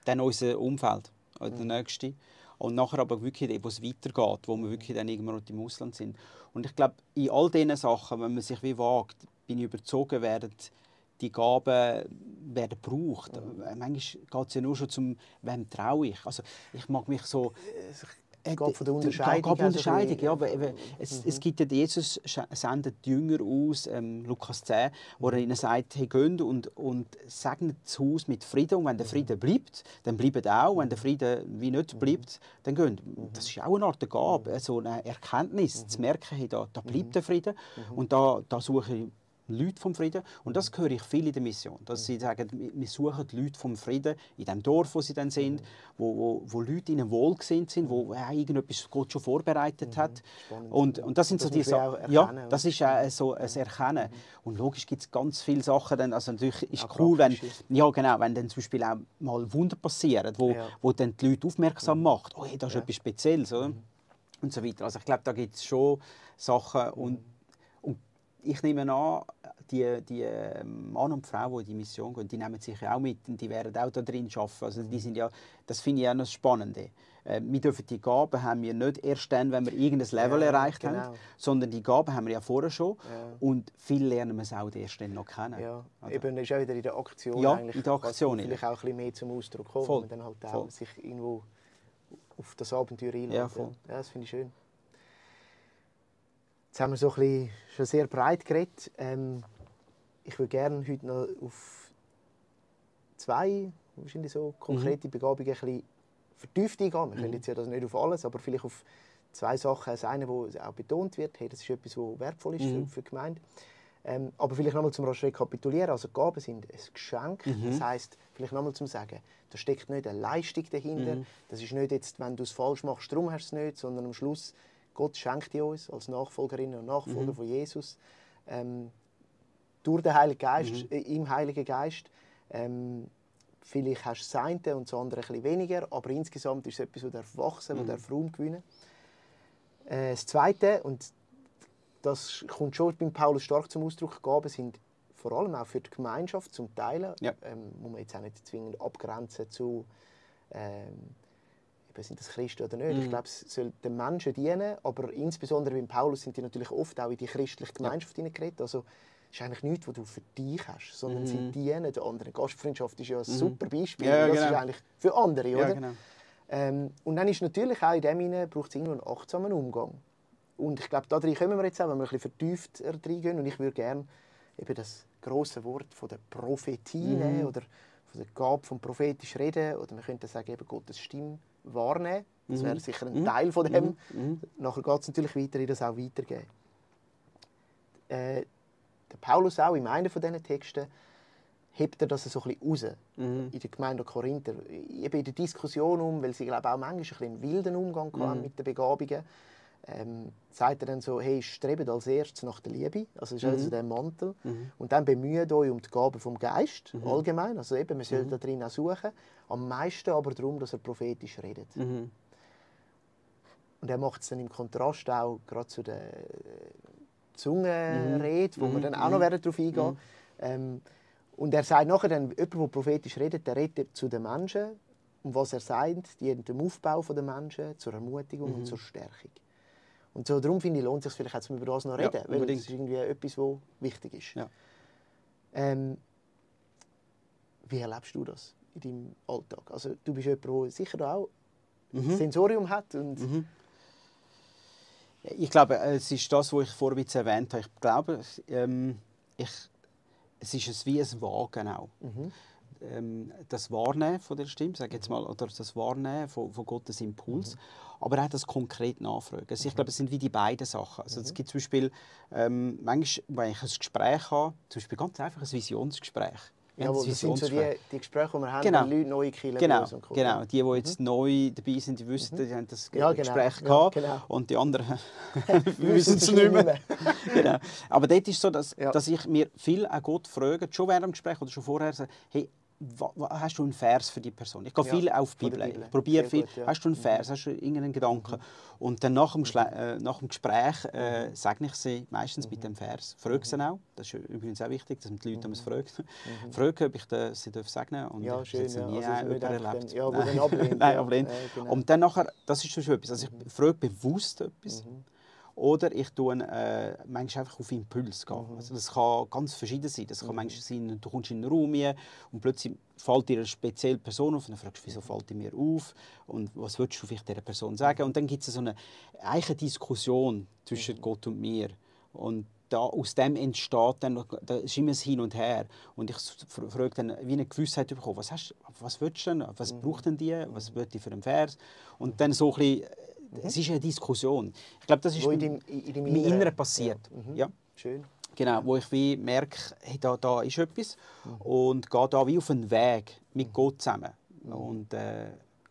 dann unser Umfeld, der Nächste. Und nachher aber wirklich, wo es weitergeht, wo wir wirklich dann irgendwann im Ausland sind. Und ich glaube, in all diesen Sachen, wenn man sich wie wagt, bin ich überzeugt, werden die Gaben werden gebraucht. Manchmal geht es ja nur schon zum, wem traue ich. Also ich mag mich so... Es geht von der Unterscheidung. Es gibt ja, Jesus sendet die Jünger aus, Lukas 10, wo er ihnen sagt, hey, geht und segnet das Haus mit Frieden. Und wenn der Frieden bleibt, dann bleibt auch. Wenn der Frieden wie nicht bleibt, dann geht. Das ist auch eine Art Gabe, so eine Erkenntnis, zu merken, hey, da bleibt der Frieden. Und da suche ich Leute vom Frieden. Und das höre ich viel in der Mission. Dass sie sagen, wir suchen die Leute vom Frieden in dem Dorf, wo sie dann sind, wo Leute ihnen wohlgesinnt sind, wo irgendetwas Gott schon vorbereitet hat. Und das sind so die Sachen. Ja, das ist auch so ein Erkennen. Und logisch gibt es ganz viele Sachen. Dann, also natürlich ist es cool, wenn dann zum Beispiel auch mal Wunder passieren, wo dann die Leute aufmerksam macht. Oh, hey, das ist etwas Spezielles. Oder? Und so weiter. Also ich glaube, da gibt es schon Sachen. Und ich nehme an, die Mann und Frau, die in die Mission gehen, die nehmen sich ja auch mit und die werden auch da drin arbeiten. Also die sind ja, das finde ich auch noch das Spannende. Wir dürfen die Gaben haben wir nicht erst dann, wenn wir irgendein Level erreicht haben, sondern die Gaben haben wir ja vorher schon. Und viel lernen wir es auch erst dann noch kennen. Ja, eben ist auch wieder in der Aktion eigentlich, in der Aktion vielleicht auch ein bisschen mehr zum Ausdruck kommen, wenn man dann halt auch sich irgendwo auf das Abenteuer einlädt. Ja, das finde ich schön. Jetzt haben wir so ein bisschen schon sehr breit geredet. Ich würde gerne heute noch auf 2 wahrscheinlich so konkrete Begabungen ein bisschen vertieft eingehen. Wir können jetzt ja das nicht auf alles, aber vielleicht auf 2 Sachen. Das eine, wo auch betont wird, hey, das ist etwas, was wertvoll ist für die Gemeinde. Aber vielleicht nochmal zum Rekapitulieren. Also Gaben sind ein Geschenk. Das heisst, vielleicht nochmal zum Sagen, da steckt nicht eine Leistung dahinter. Das ist nicht jetzt, wenn du es falsch machst, darum hast du es nicht, sondern am Schluss, Gott schenkt dir uns als Nachfolgerinnen und Nachfolger von Jesus durch den Heiligen Geist, im Heiligen Geist. Vielleicht hast du das eine und das andere ein bisschen weniger, aber insgesamt ist es etwas, das wachsen darf, das Raum gewinnen. Das Zweite, und das kommt schon beim Paulus stark zum Ausdruck, Gaben sind vor allem auch für die Gemeinschaft zum Teilen. Ja. Muss man jetzt auch nicht zwingend abgrenzen zu sind das Christen oder nicht. Ich glaube, es soll den Menschen dienen, aber insbesondere beim Paulus sind die natürlich oft auch in die christliche Gemeinschaft hineingeredet. Also es ist eigentlich nichts, was du für dich hast, sondern sie dienen den anderen. Gastfreundschaft ist ja ein super Beispiel. Ja, das genau. ist eigentlich für andere, Ja, oder? Genau. Und dann ist natürlich auch in dem hinein braucht es irgendwo einen achtsamen Umgang. Und ich glaube, da drin kommen wir jetzt auch, wenn wir ein bisschen vertiefter reingehen. Und ich würde gerne eben das grosse Wort von der Prophetie nehmen oder von der Gabe vom prophetisch Reden. Oder man könnte sagen, eben Gottes Stimme wahrnehmen. Das wäre sicher ein Teil von dem. Nachher geht es natürlich weiter in das auch weitergeben. Der Paulus auch in einem von diesen Texten hebt er das so ein bisschen raus in der Gemeinde Korinther. Eben in der Diskussion weil sie glaube auch manchmal ein bisschen einen wilden Umgang hatten mit den Begabungen. Sagt er dann so, hey, strebt als erstes nach der Liebe, also das ist also der Mantel, und dann bemüht euch um die Gaben vom Geist, allgemein, also eben, man soll da drin auch suchen, am meisten aber darum, dass er prophetisch redet. Und er macht es dann im Kontrast auch gerade zu der Zungenrede, wo wir dann auch noch darauf eingehen werden. Und er sagt nachher dann, jemand, der prophetisch redet, der redet zu den Menschen, und was er sagt, dient dem Aufbau der Menschen, zur Ermutigung und zur Stärkung. Und so, darum finde ich, lohnt es sich vielleicht auch, über das noch reden, weil das ist irgendwie etwas, was wichtig ist. Ja. Wie erlebst du das in deinem Alltag? Also, du bist jemand, der sicher auch ein Sensorium hat. Und ich glaube, es ist das, was ich vorhin erwähnt habe. Ich glaube, es ist wie ein Wagen auch. Das Wahrnehmen von der Stimme, sage jetzt mal, oder das Wahrnehmen von Gottes Impuls, aber auch das konkret Nachfragen. Also ich glaube, es sind wie die beiden Sachen. Also es gibt zum Beispiel, manchmal, wenn ich ein Gespräch habe, zum Beispiel ganz einfach ein Visionsgespräch. Ja, das sind so die Gespräche, die wir haben, genau. wenn Leute neue Kirchen genau, die jetzt neu dabei sind, die wissen, die haben das Gespräch gehabt, und die anderen wissen es nicht mehr. Genau. Aber dort ist es so, dass ich mir viel an Gott frage, schon während dem Gespräch oder schon vorher, sage, hey, hast du einen Vers für die Person? Ich gehe viel auf die Bibel. Ich probiere viel. Gut, hast du einen Vers? Hast du irgendeinen Gedanken? Und dann nach dem Gespräch segne ich sie meistens mit dem Vers. Frage sie auch. Das ist übrigens auch wichtig, dass man die Leute fragen. Frage, ob ich sie segnen darf. Und ja, schön, ich habe nie jemanden erlebt. Ja, wo dann ablehnt. Nein, ablehnt. Genau. Und dann nachher, das ist schon etwas. Also ich frage bewusst etwas. Oder ich tue manchmal einfach auf Impuls gehen. Also das kann ganz verschieden sein. Das kann manchmal sein, du kommst in einen Raum rein und plötzlich fällt dir eine spezielle Person auf und dann fragst du, wieso fällt die mir auf und was würdest du vielleicht dieser Person sagen? Und dann gibt es so eine Diskussion zwischen Gott und mir. Und aus dem entsteht dann, da ist immer ein Hin und Her. Und ich frage dann, wie eine Gewissheit bekommen, was willst du denn, was braucht denn die, was will die für einen Vers? Und dann so ein bisschen, es ist eine Diskussion. Ich glaube, das ist im Inneren passiert. Ja. Schön. Genau, wo ich wie merke, hey, da ist etwas und gehe da wie auf einen Weg mit Gott zusammen. Und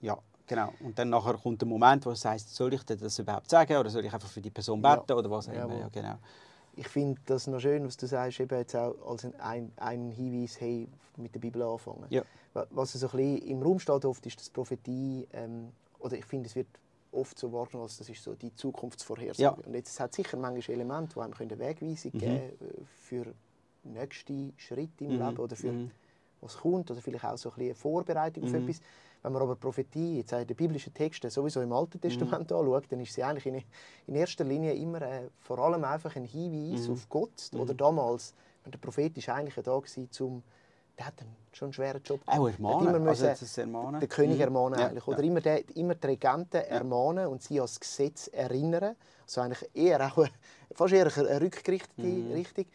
ja, genau. Und dann nachher kommt der Moment, wo es heisst, soll ich dir das überhaupt sagen oder soll ich einfach für die Person beten oder was auch immer. Ja, genau. Ich finde das noch schön, was du sagst, eben jetzt auch als ein Hinweis, hey, mit der Bibel anfangen. Ja. Was so ein bisschen im Raum steht oft, ist, dass Prophetie, oder ich finde, es wird oft so wahrgenommen, als das ist so die Zukunftsvorhersage. Ja. Und jetzt hat es sicher manchmal Elemente, die einem eine Wegweisung geben können für nächste Schritte im Leben oder für was kommt oder vielleicht auch so ein bisschen eine Vorbereitung auf etwas. Wenn man aber Prophetie jetzt in den biblischen Texten sowieso im Alten Testament anschaut, dann ist sie eigentlich in erster Linie immer vor allem einfach ein Hinweis auf Gott. Oder damals, der Prophet ist eigentlich da gewesen, der hat schon einen schweren Job. Auch ermahnen, ermahnen. Den König ermahnen eigentlich. Oder immer die Regenten ermahnen und sie ans Gesetz erinnern. Also eigentlich fast eher eine rückgerichtete Richtung.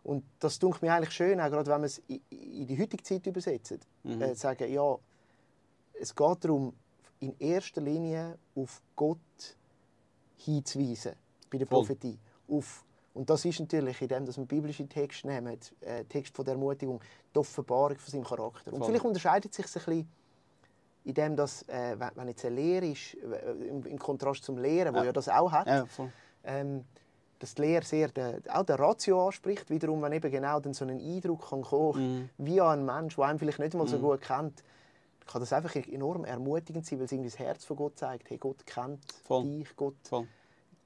Und das tut mir eigentlich schön, auch gerade wenn man es in die heutige Zeit übersetzt. Sagen, ja, es geht darum, in erster Linie auf Gott hinzuweisen, bei der Voll. Prophetie. Und das ist natürlich, indem dass wir biblische Texte nehmen, Text von der Ermutigung, die Offenbarung von seinem Charakter. Und Voll. vielleicht unterscheidet sich es ein bisschen in dem, dass, wenn jetzt eine Lehre ist, im Kontrast zum Lehren, wo ja das auch hat, Ja, voll. dass die Lehre sehr auch der Ratio anspricht, wiederum, wenn eben genau dann so ein Eindruck kann kommen, wie an einen Mensch, der einen vielleicht nicht mal so gut kennt, kann das einfach enorm ermutigend sein, weil es irgendwie das Herz von Gott zeigt, hey, Gott kennt dich, Gott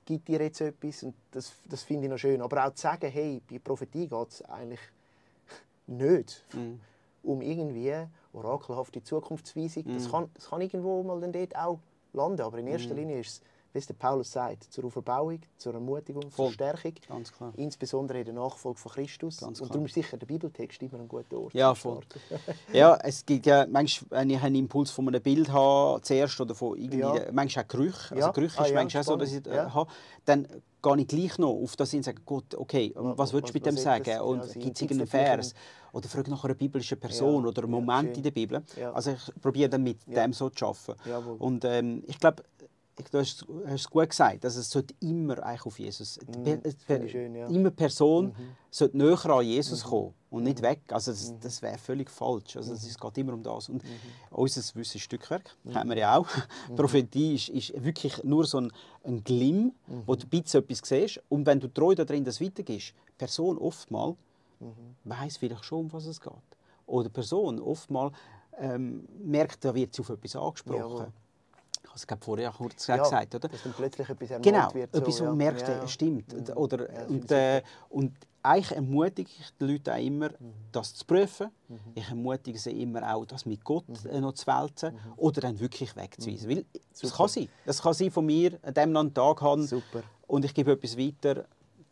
gibt dir jetzt etwas, und das finde ich noch schön. Aber auch zu sagen, hey, bei Prophetie geht es eigentlich nicht um irgendwie orakelhafte Zukunftsweisung. Das kann irgendwo mal dann dort auch landen, aber in erster Linie ist es, wie es der Paulus sagt, zur Auferbauung, zur Ermutigung, zur Stärkung, Ganz klar. insbesondere in der Nachfolge von Christus. Ganz und klar. darum ist sicher der Bibeltext immer ein guter Ort. Ja, zum voll. Starten. Ja, es gibt ja manchmal, wenn ich einen Impuls von einem Bild habe, zuerst, oder von irgendwie, manchmal auch Gerüche, also Gerüche ist manchmal auch so, dass ich habe, dann gehe ich gleich noch auf das hin und sage, Gott, okay, was willst du mit dem sagen? Und gibt es irgendeinen Vers? Oder frage nach einer biblischen Person oder einen Moment in der Bibel. Ja. Also ich probiere dann mit dem so zu arbeiten. Jawohl. Und ich glaube, du hast es gut gesagt, dass es immer eigentlich auf Jesus schön, ja. immer Person sollte näher an Jesus kommen und nicht weg. Also das wäre völlig falsch. Also es geht immer um das. Und unser Wissen Stückwerk, haben wir ja auch. Prophetie ist wirklich nur so ein Glimm, wo du ein bisschen etwas siehst. Und wenn du treu darin das weitergibst, die Person oftmals weiss vielleicht schon, um was es geht. Oder die Person oftmals merkt, da wird sie auf etwas angesprochen. Jawohl. Ich habe es vorher kurz gesagt, oder? Dass dann plötzlich etwas ermahnt Genau, wird. etwas, wo man merkt, stimmt. Oder, und eigentlich ermutige ich die Leute auch immer, das zu prüfen. Ich ermutige sie immer auch, das mit Gott noch zu wälzen oder dann wirklich wegzuweisen. Weil das kann sein. Das kann sein von mir, an dem einen Tag haben und ich gebe etwas weiter.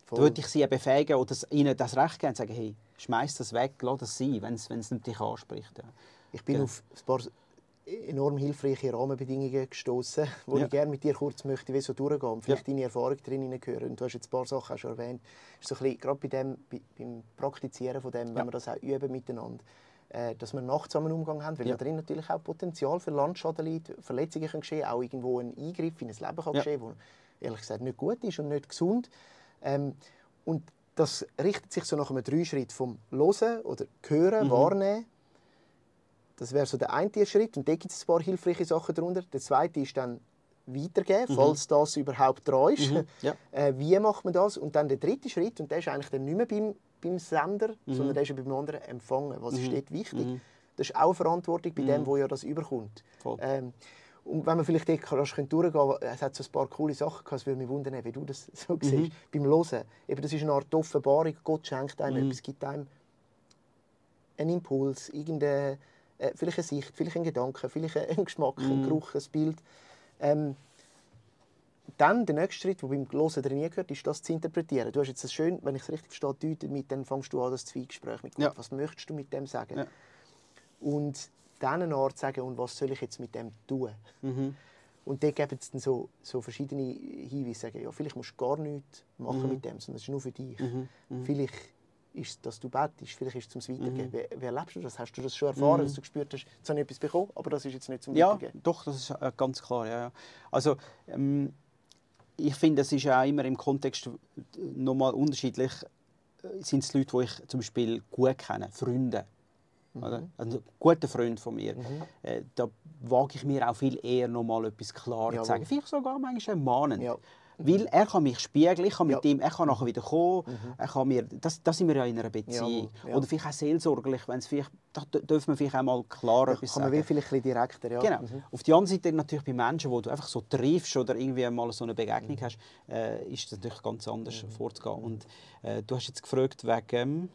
Da würde ich sie befähigen oder ihnen das Recht geben und sagen, hey, schmeiß das weg, lass das sein, wenn es nicht dich anspricht. Ja. Ich bin auf ein paar enorm hilfreiche Rahmenbedingungen gestoßen, wo ich gerne mit dir kurz möchte, wie so durchgehen und vielleicht deine Erfahrung darin hören. Und du hast jetzt ein paar Sachen auch schon erwähnt. Ist so ein bisschen, gerade beim Praktizieren von dem, wenn wir das auch üben miteinander, dass wir einen achtsamen Umgang haben, weil da drin natürlich auch Potenzial für Landschaden liegt, Verletzungen können geschehen, auch irgendwo ein Eingriff in ein Leben kann geschehen, wo ehrlich gesagt nicht gut ist und nicht gesund. Und das richtet sich so nach einem 3-Schritt vom Hören oder Hören, Wahrnehmen. Das wäre so der eine Schritt und da gibt es ein paar hilfreiche Sachen darunter. Der zweite ist dann weitergeben, falls das überhaupt dran ist. Wie macht man das? Und dann der dritte Schritt, und der ist eigentlich dann nicht mehr beim Sender, sondern der ist beim anderen Empfangen. Was ist dort wichtig? Das ist auch Verantwortung bei dem, der ja das überkommt. Und wenn man vielleicht dort durchgehen kann, es hat so ein paar coole Sachen gehabt, es würde mich wundern, wie du das so siehst. Beim Hören, eben, das ist eine Art Offenbarung, Gott schenkt einem etwas, gibt einem einen Impuls, vielleicht eine Sicht, vielleicht einen Gedanken, vielleicht einen Geschmack, einen Geruch, ein Bild. Dann der nächste Schritt, der beim Hören drin gehört, ist das zu interpretieren. Du hast jetzt das schön, wenn ich es richtig verstehe, deutet, dann fängst du an, das Zweigespräch mit Gott. Was möchtest du mit dem sagen? Ja. Und dann eine Art sagen, und was soll ich jetzt mit dem tun? Und da geben es dann so verschiedene Hinweise, sagen, ja, vielleicht musst du gar nichts machen mit dem, sondern es ist nur für dich. Vielleicht ist es, dass du betest, vielleicht ist es zum Weitergeben. Wie erlebst du das? Hast du das schon erfahren, dass du gespürt hast, jetzt habe ich etwas bekommen, aber das ist jetzt nicht zum Weitergeben? Ja, doch, das ist ganz klar. Ja. Also, ich finde, es ist auch immer im Kontext nochmal unterschiedlich. Sind es Leute, die ich zum Beispiel gut kenne, Freunde. Oder? Also, ein guter Freund von mir. Da wage ich mir auch viel eher nochmal etwas klarer zu sagen. Vielleicht sogar manchmal mahnend. Ja. Weil er kann mich spiegeln, ich kann mit ihm, er kann nachher wieder kommen, er kann mir, das sind wir ja in einer Beziehung. Oder vielleicht auch seelsorgerlich, wenn es vielleicht, da dürfen wir vielleicht auch mal klarer etwas sagen. Kann man vielleicht ein bisschen direkter, ja. Genau. Auf der anderen Seite natürlich bei Menschen, wo du einfach so triffst oder irgendwie mal so eine Begegnung hast, ist es natürlich ganz anders vorzugehen. Und du hast jetzt gefragt wegen...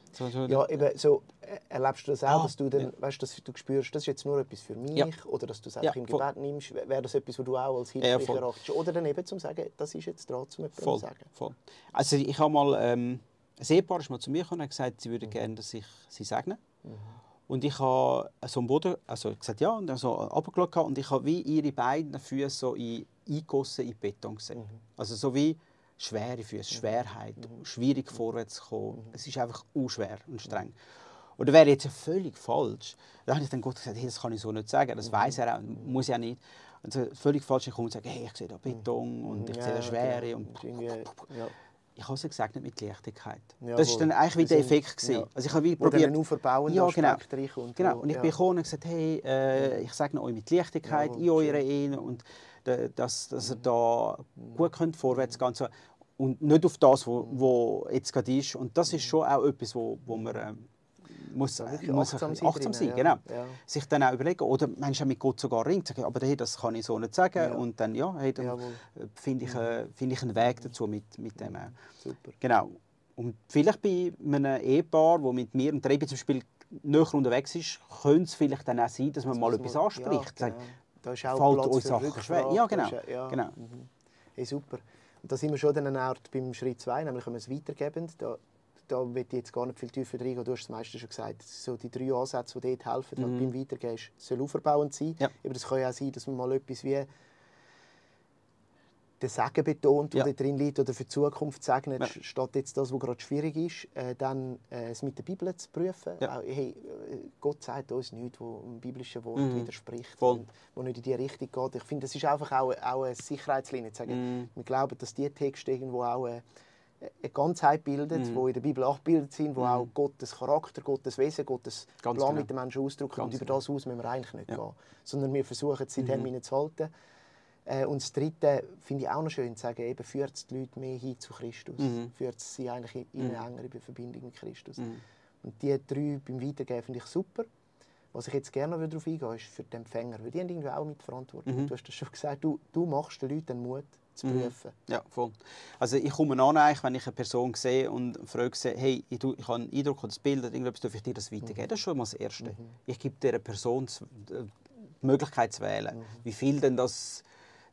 Ja, eben so, erlebst du das auch, dass du dann, weißt, dass du spürst, das ist jetzt nur etwas für mich, oder dass du es einfach im Gebet nimmst, wäre das etwas, was du auch als hilfreich erachtest? Oder dann eben zum sagen, das ist jetzt dran, um etwas zu sagen? Voll. Also ich habe mal, ein Ehepaar ist mal zu mir gekommen und gesagt, sie würden gerne, dass ich sie segne. Und ich habe so am Boden, also gesagt ja, und dann so runtergeschaut und ich habe wie ihre beiden Füße so eingegossen in Beton gesehen. Also so wie schwere Füße, Schwerheit, schwierig vorwärts zu kommen. Es ist einfach unschwer und streng. Und das wäre jetzt völlig falsch. Da habe ich dann Gott gesagt, hey, das kann ich so nicht sagen, das weiß er auch, muss ja nicht. Also völlig falsch kommen und sagen, hey, ich sehe da Beton und ich sehe da Schwere. Genau. Und Ja. Ich habe es gesegnet mit Leichtigkeit. Jawohl. Das war dann eigentlich wie der Effekt. Ja. Also ich habe wie Wo dann probiert, ein auferbauender Aspekt reinkommt. Genau. Und ich bin gekommen und gesagt, hey, ich segne euch mit Leichtigkeit in eurer Ehe und dass ihr da gut könnt vorwärts gehen könnt. Und nicht auf das, wo jetzt gerade ist. Und das ist schon auch etwas, wo man muss achtsam sein. Genau. Ja. Sich dann auch überlegen, oder Menschen mit Gott sogar ringt, sagen, aber hey, das kann ich so nicht sagen. Ja. Und dann, hey, dann finde ich einen Weg dazu mit dem auch. Super. Genau. Und vielleicht bei einem Ehepaar, das mit mir und der Ehe zum Beispiel näher unterwegs ist, könnte es vielleicht dann auch sein, dass man mal etwas anspricht. Ja, genau. Da ist auch fällt Platz uns für Sachen Rückfrage. schwer. Ja, genau. Genau. Hey, super. Und da sind wir schon dann auch beim Schritt 2, nämlich wenn wir es weitergeben. Da will ich jetzt gar nicht viel tiefer reingehen. Du hast es meistens schon gesagt. So die 3 Ansätze, die dort helfen, beim Weitergehen, soll auferbauend sein. Ja. Aber das kann ja auch sein, dass man mal etwas wie den Segen betont, der drin liegt, oder für die Zukunft segnet, statt jetzt das, was gerade schwierig ist, dann es mit der Bibel zu prüfen. Ja. Auch, hey, Gott sagt uns nichts, was dem biblischen Wort widerspricht, Voll. wo nicht in die Richtung geht. Ich finde, das ist einfach auch eine Sicherheitslinie. Zu sagen, wir glauben, dass die Texte irgendwo auch eine Ganzheit bildet, die in der Bibel abgebildet sind, wo auch Gottes Charakter, Gottes Wesen, Gottes Plan mit den Menschen ausdrücken. Und über das aus müssen wir eigentlich nicht gehen. Sondern wir versuchen, sie Termine zu halten. Und das Dritte finde ich auch noch schön, zu sagen, eben, führt es die Leute mehr hin zu Christus. Führt es sie eigentlich in eine engere Verbindung mit Christus. Und die 3 beim Weitergeben finde ich super. Was ich jetzt gerne darauf eingehe, ist für den Empfänger. Weil die haben irgendwie auch Mitverantwortung. Du hast das schon gesagt, du machst den Leuten den Mut zu prüfen. Ja, voll. Also ich komme an, wenn ich eine Person sehe und frage sie, hey, ich habe einen Eindruck oder das Bild oder irgendetwas, darf ich dir das weitergeben? Das ist schon mal das Erste. Ich gebe dieser Person die Möglichkeit zu wählen. Wie viel denn das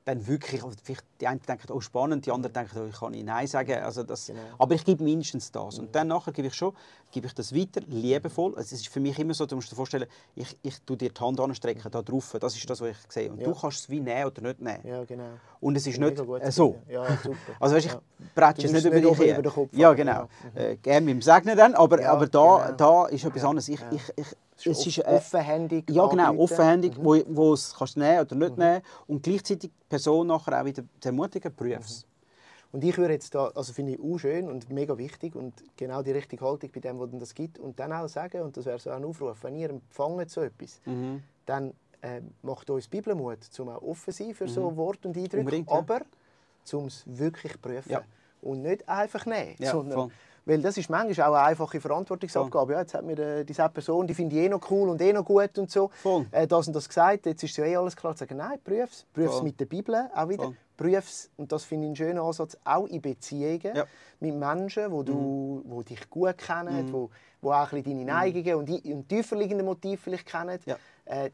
dann wirklich, vielleicht die einen denken, oh spannend, die anderen denken, oh, ich kann nicht Nein sagen. Also das, aber ich gebe mindestens das. Und dann nachher gebe ich das weiter, liebevoll. Also es ist für mich immer so, du musst dir vorstellen, ich tue dir die Hand anstrecken, da drauf, das ist das, was ich sehe. Und du kannst es wie nehmen oder nicht nehmen. Ja, genau. Und es ist nicht so. Ja, super. Also weißt, ich bretsche es nicht über dich her. Kopf. Ja, genau. Gerne mit dem Segnen dann, aber da ist etwas anderes. Es ist offenhändig. Ja, genau, offenhändig, wo es kannst nehmen oder nicht nehmen. Und gleichzeitig die Person nachher auch wieder zu ermutigen, prüf es. Und ich würde jetzt da, also finde ich auch schön und mega wichtig und genau die richtige Haltung bei dem, was das gibt. Und dann auch sagen, und das wäre so ein Aufruf, wenn ihr empfangt so etwas, dann macht uns Bibelmut, um auch offen zu sein für so Wort und Eindrücke, aber um es wirklich zu prüfen. Ja. Und nicht einfach nehmen, sondern... Weil das ist manchmal auch eine einfache Verantwortungsabgabe. Ja, jetzt hat mir diese Person, die finde ich eh noch cool und eh noch gut und so. Das und das gesagt, jetzt ist ja eh alles klar. Zu sagen, nein, prüf es mit der Bibel auch wieder. Prüf es, und das finde ich einen schönen Ansatz, auch in Beziehungen mit Menschen, die dich gut kennen, die auch ein bisschen deine Neigungen und tiefer liegende Motive vielleicht kennen,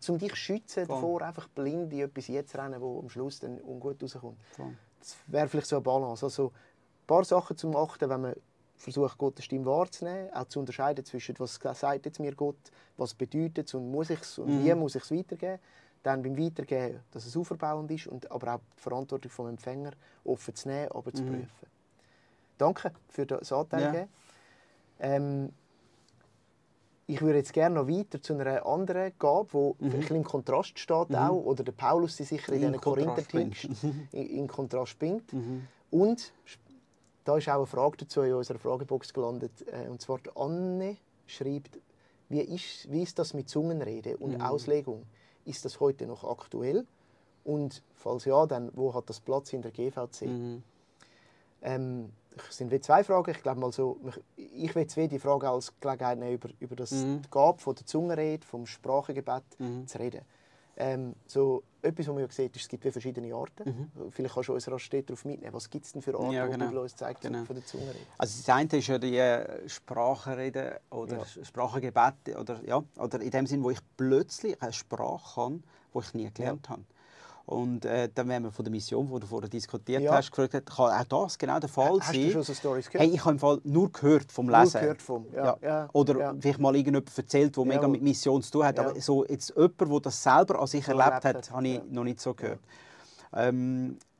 um dich zu schützen davor, einfach blind in etwas jetzt rennen, wo am Schluss dann ungut rauskommt. Das wäre vielleicht so eine Balance. Also ein paar Sachen zum Achten, wenn man versucht, Gottes Stimme wahrzunehmen, auch zu unterscheiden zwischen, was sagt jetzt mir Gott, was bedeutet es und muss ich es und wie muss ich es weitergeben. Dann beim Weitergeben, dass es auferbauend ist, und aber auch die Verantwortung vom Empfänger offen zu nehmen, aber zu prüfen. Danke für das Anteil. Ich würde jetzt gerne noch weiter zu einer anderen Gabe, die ein bisschen im Kontrast steht auch, oder der Paulus die sicher in diesen Korinther-Text in Kontrast bringt. Und da ist auch eine Frage dazu in unserer Fragebox gelandet. Und zwar Anne schreibt, wie ist das mit Zungenrede und Auslegung? Ist das heute noch aktuell? Und falls ja, dann wo hat das Platz in der GVC? Es sind wie 2 Fragen. Ich glaube mal so, ich will die Frage als Gelegenheit nehmen, über das Gabe von der Zungenrede, vom Sprachengebet zu reden. So etwas, was man ja sieht, ist, es gibt verschiedene Arten. Vielleicht kannst du uns rasch darauf mitnehmen. Was gibt es denn für Arten, die die Bibel uns zeigt, von der Zungenrede? Also das eine ist ja die Sprachenrede oder Sprachengebet. Oder in dem Sinn, wo ich plötzlich eine Sprache kann, die ich nie gelernt habe. Und dann, wenn man von der Mission, die du vorher diskutiert hast, gefragt hat, kann auch das genau der Fall sein. Hast du schon so Storys gehört? Hey, ich habe im Fall nur gehört vom Lesen. Nur gehört vom, Oder vielleicht mal irgendjemand erzählt, der mega mit Mission zu tun hat. Aber so jetzt jemand, der das selber an sich erlebt hat, habe ich noch nicht so gehört.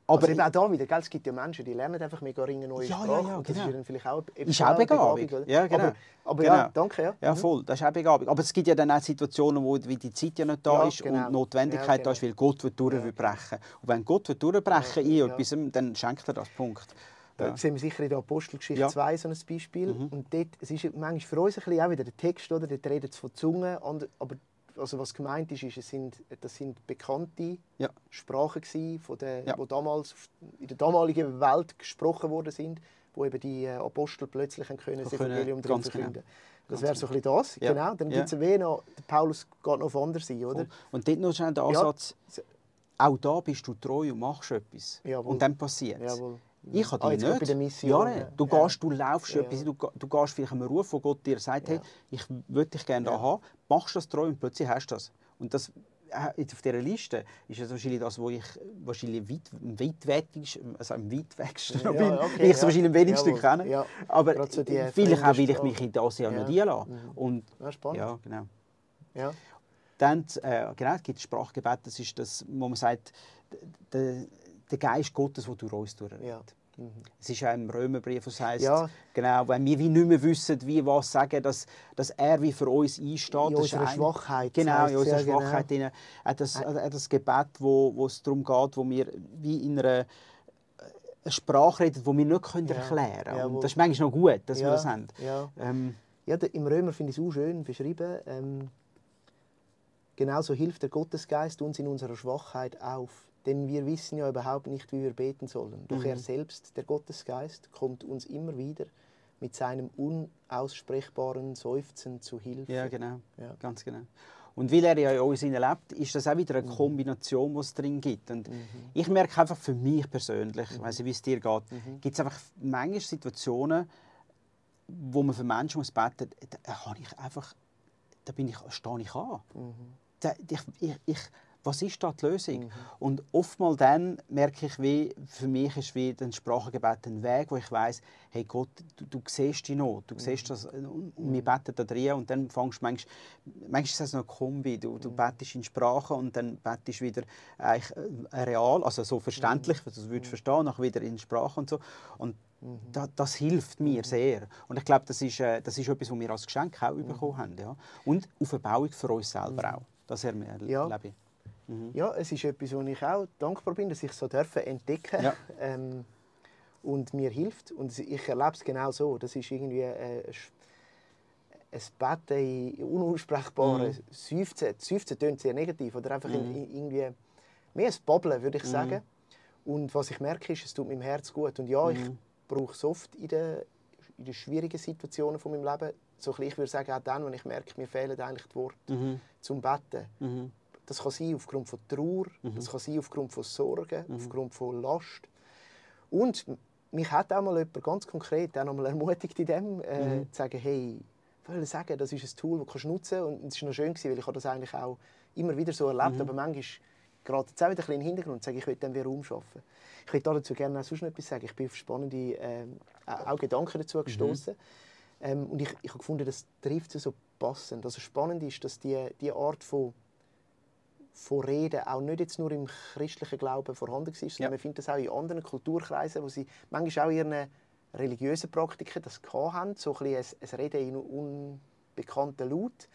Aber also eben auch da wieder, gell, es gibt ja Menschen, die lernen einfach mega eine neue Sprache. Ja, und das ist ja dann vielleicht auch ist auch Begabung. oder? Ja, genau. Aber genau. ja, danke. Ja, ja voll, das ist auch Begabung. Aber es gibt ja dann auch Situationen, wo die Zeit ja nicht da ist und die Notwendigkeit da ist, weil Gott durchbrechen. Und wenn Gott durchbrechen in etwas, dann schenkt er das. Punkt. Da sehen wir sicher in der Apostelgeschichte 2 so ein Beispiel. Und dort, es ist manchmal für uns ein bisschen auch wieder der Text, oder? Dort redet es von Zungen, aber also was gemeint ist, das sind bekannte Sprachen gewesen, die damals in der damaligen Welt gesprochen worden sind, wo eben die Apostel plötzlich das Evangelium drin verkünden. Das wäre so ein bisschen das. Genau. Dann gibt es noch, der Paulus geht noch auf andere sein, oder? Und dort noch schnell der Ansatz, auch da bist du treu und machst etwas. Jawohl. Und dann passiert es. Ich habe die nicht. Bei der Mission, Du laufst etwas, du gehst vielleicht einem Ruf, wo Gott dir sagt, hey, ich würde dich gerne da haben, machst das treu und plötzlich hast du das. Und das auf dieser Liste ist das wahrscheinlich das, wo ich wahrscheinlich am weitwegsten bin, weil ich es wahrscheinlich am wenigsten kenne. Ja. Aber so vielleicht auch, weil ich mich in das Jahr nicht einlasse. Und, spannend. Ja, genau. Ja. Dann es gibt Sprachgebet, das ist das, wo man sagt, der Geist Gottes, der durch uns durchredet. Ja. Es ist auch im Römerbrief, was heisst, genau, wenn wir wie nicht mehr wissen, wie was sagen, dass er wie für uns einsteht. In unserer Schwachheit. Genau, in unserer Schwachheit. Genau. Das Gebet, wo es darum geht, wo wir wie in einer Sprache reden, die wir nicht erklären können. Ja, das ist manchmal noch gut, dass wir das haben. Ja. Im Römer finde ich es auch schön beschrieben. Genauso hilft der Gottesgeist uns in unserer Schwachheit auf. Denn wir wissen ja überhaupt nicht, wie wir beten sollen. Doch er selbst, der Gottesgeist, kommt uns immer wieder mit seinem unaussprechbaren Seufzen zu Hilfe. Ja, genau. Ja. Ganz genau. Und weil er ja in uns lebt, ist das auch wieder eine Kombination, die es drin gibt. Und ich merke einfach für mich persönlich, ich weiss nicht, wie es dir geht, gibt es einfach manchmal Situationen, wo man für Menschen muss beten muss, da stehe ich an. Was ist da die Lösung? Und oftmals dann merke ich, wie für mich ist wie ein Sprachengebet ein Weg, wo ich weiss, hey Gott, du siehst die Not, du siehst das, und wir beten da drin und dann fängst du manchmal ist es noch eine Kombi, du betest in Sprache und dann betest wieder eigentlich real, also so verständlich, dass du es verstehen, nachher wieder in Sprache und so. Und das hilft mir sehr. Und ich glaube, das ist etwas, was wir als Geschenk auch bekommen haben. Ja. Und auf Erbauung für uns selber auch. Das erlebe ich. Ja, es ist etwas, wo ich auch dankbar bin, dass ich so entdecken darf. Und mir hilft. Und ich erlebe es genau so. Das ist irgendwie ein Beten in unaussprechbaren Seufzen. Seufzen klingt sehr negativ. Oder einfach irgendwie mehr ein Babbeln, würde ich sagen. Und was ich merke, ist, es tut meinem Herz gut. Und ja, ich brauche es oft in den schwierigen Situationen von meinem Leben. So, ich würde sagen, auch dann, wenn ich merke, mir fehlen eigentlich die Worte zum Beten. Das kann sein aufgrund von Trauer, das kann sein aufgrund von Sorgen, aufgrund von Last. Und mich hat auch mal jemand ganz konkret auch noch mal ermutigt in dem, zu sagen, hey, ich will sagen, das ist ein Tool, das du nutzen kannst. Und es war noch schön, weil ich das eigentlich auch immer wieder so erlebt. Aber manchmal gerade jetzt auch wieder ein bisschen in den Hintergrund sage, ich will dann wieder umschaffen. Ich würde dazu gerne auch sonst noch etwas sagen. Ich bin auf spannende auch Gedanken dazu gestoßen. Und ich habe gefunden, das trifft es so passend. Also spannend ist, dass die Art von Reden auch nicht jetzt nur im christlichen Glauben vorhanden war, sondern man findet das auch in anderen Kulturkreisen, wo sie manchmal auch in ihren religiösen Praktiken das hatten, so ein Reden in unbekannten Laut.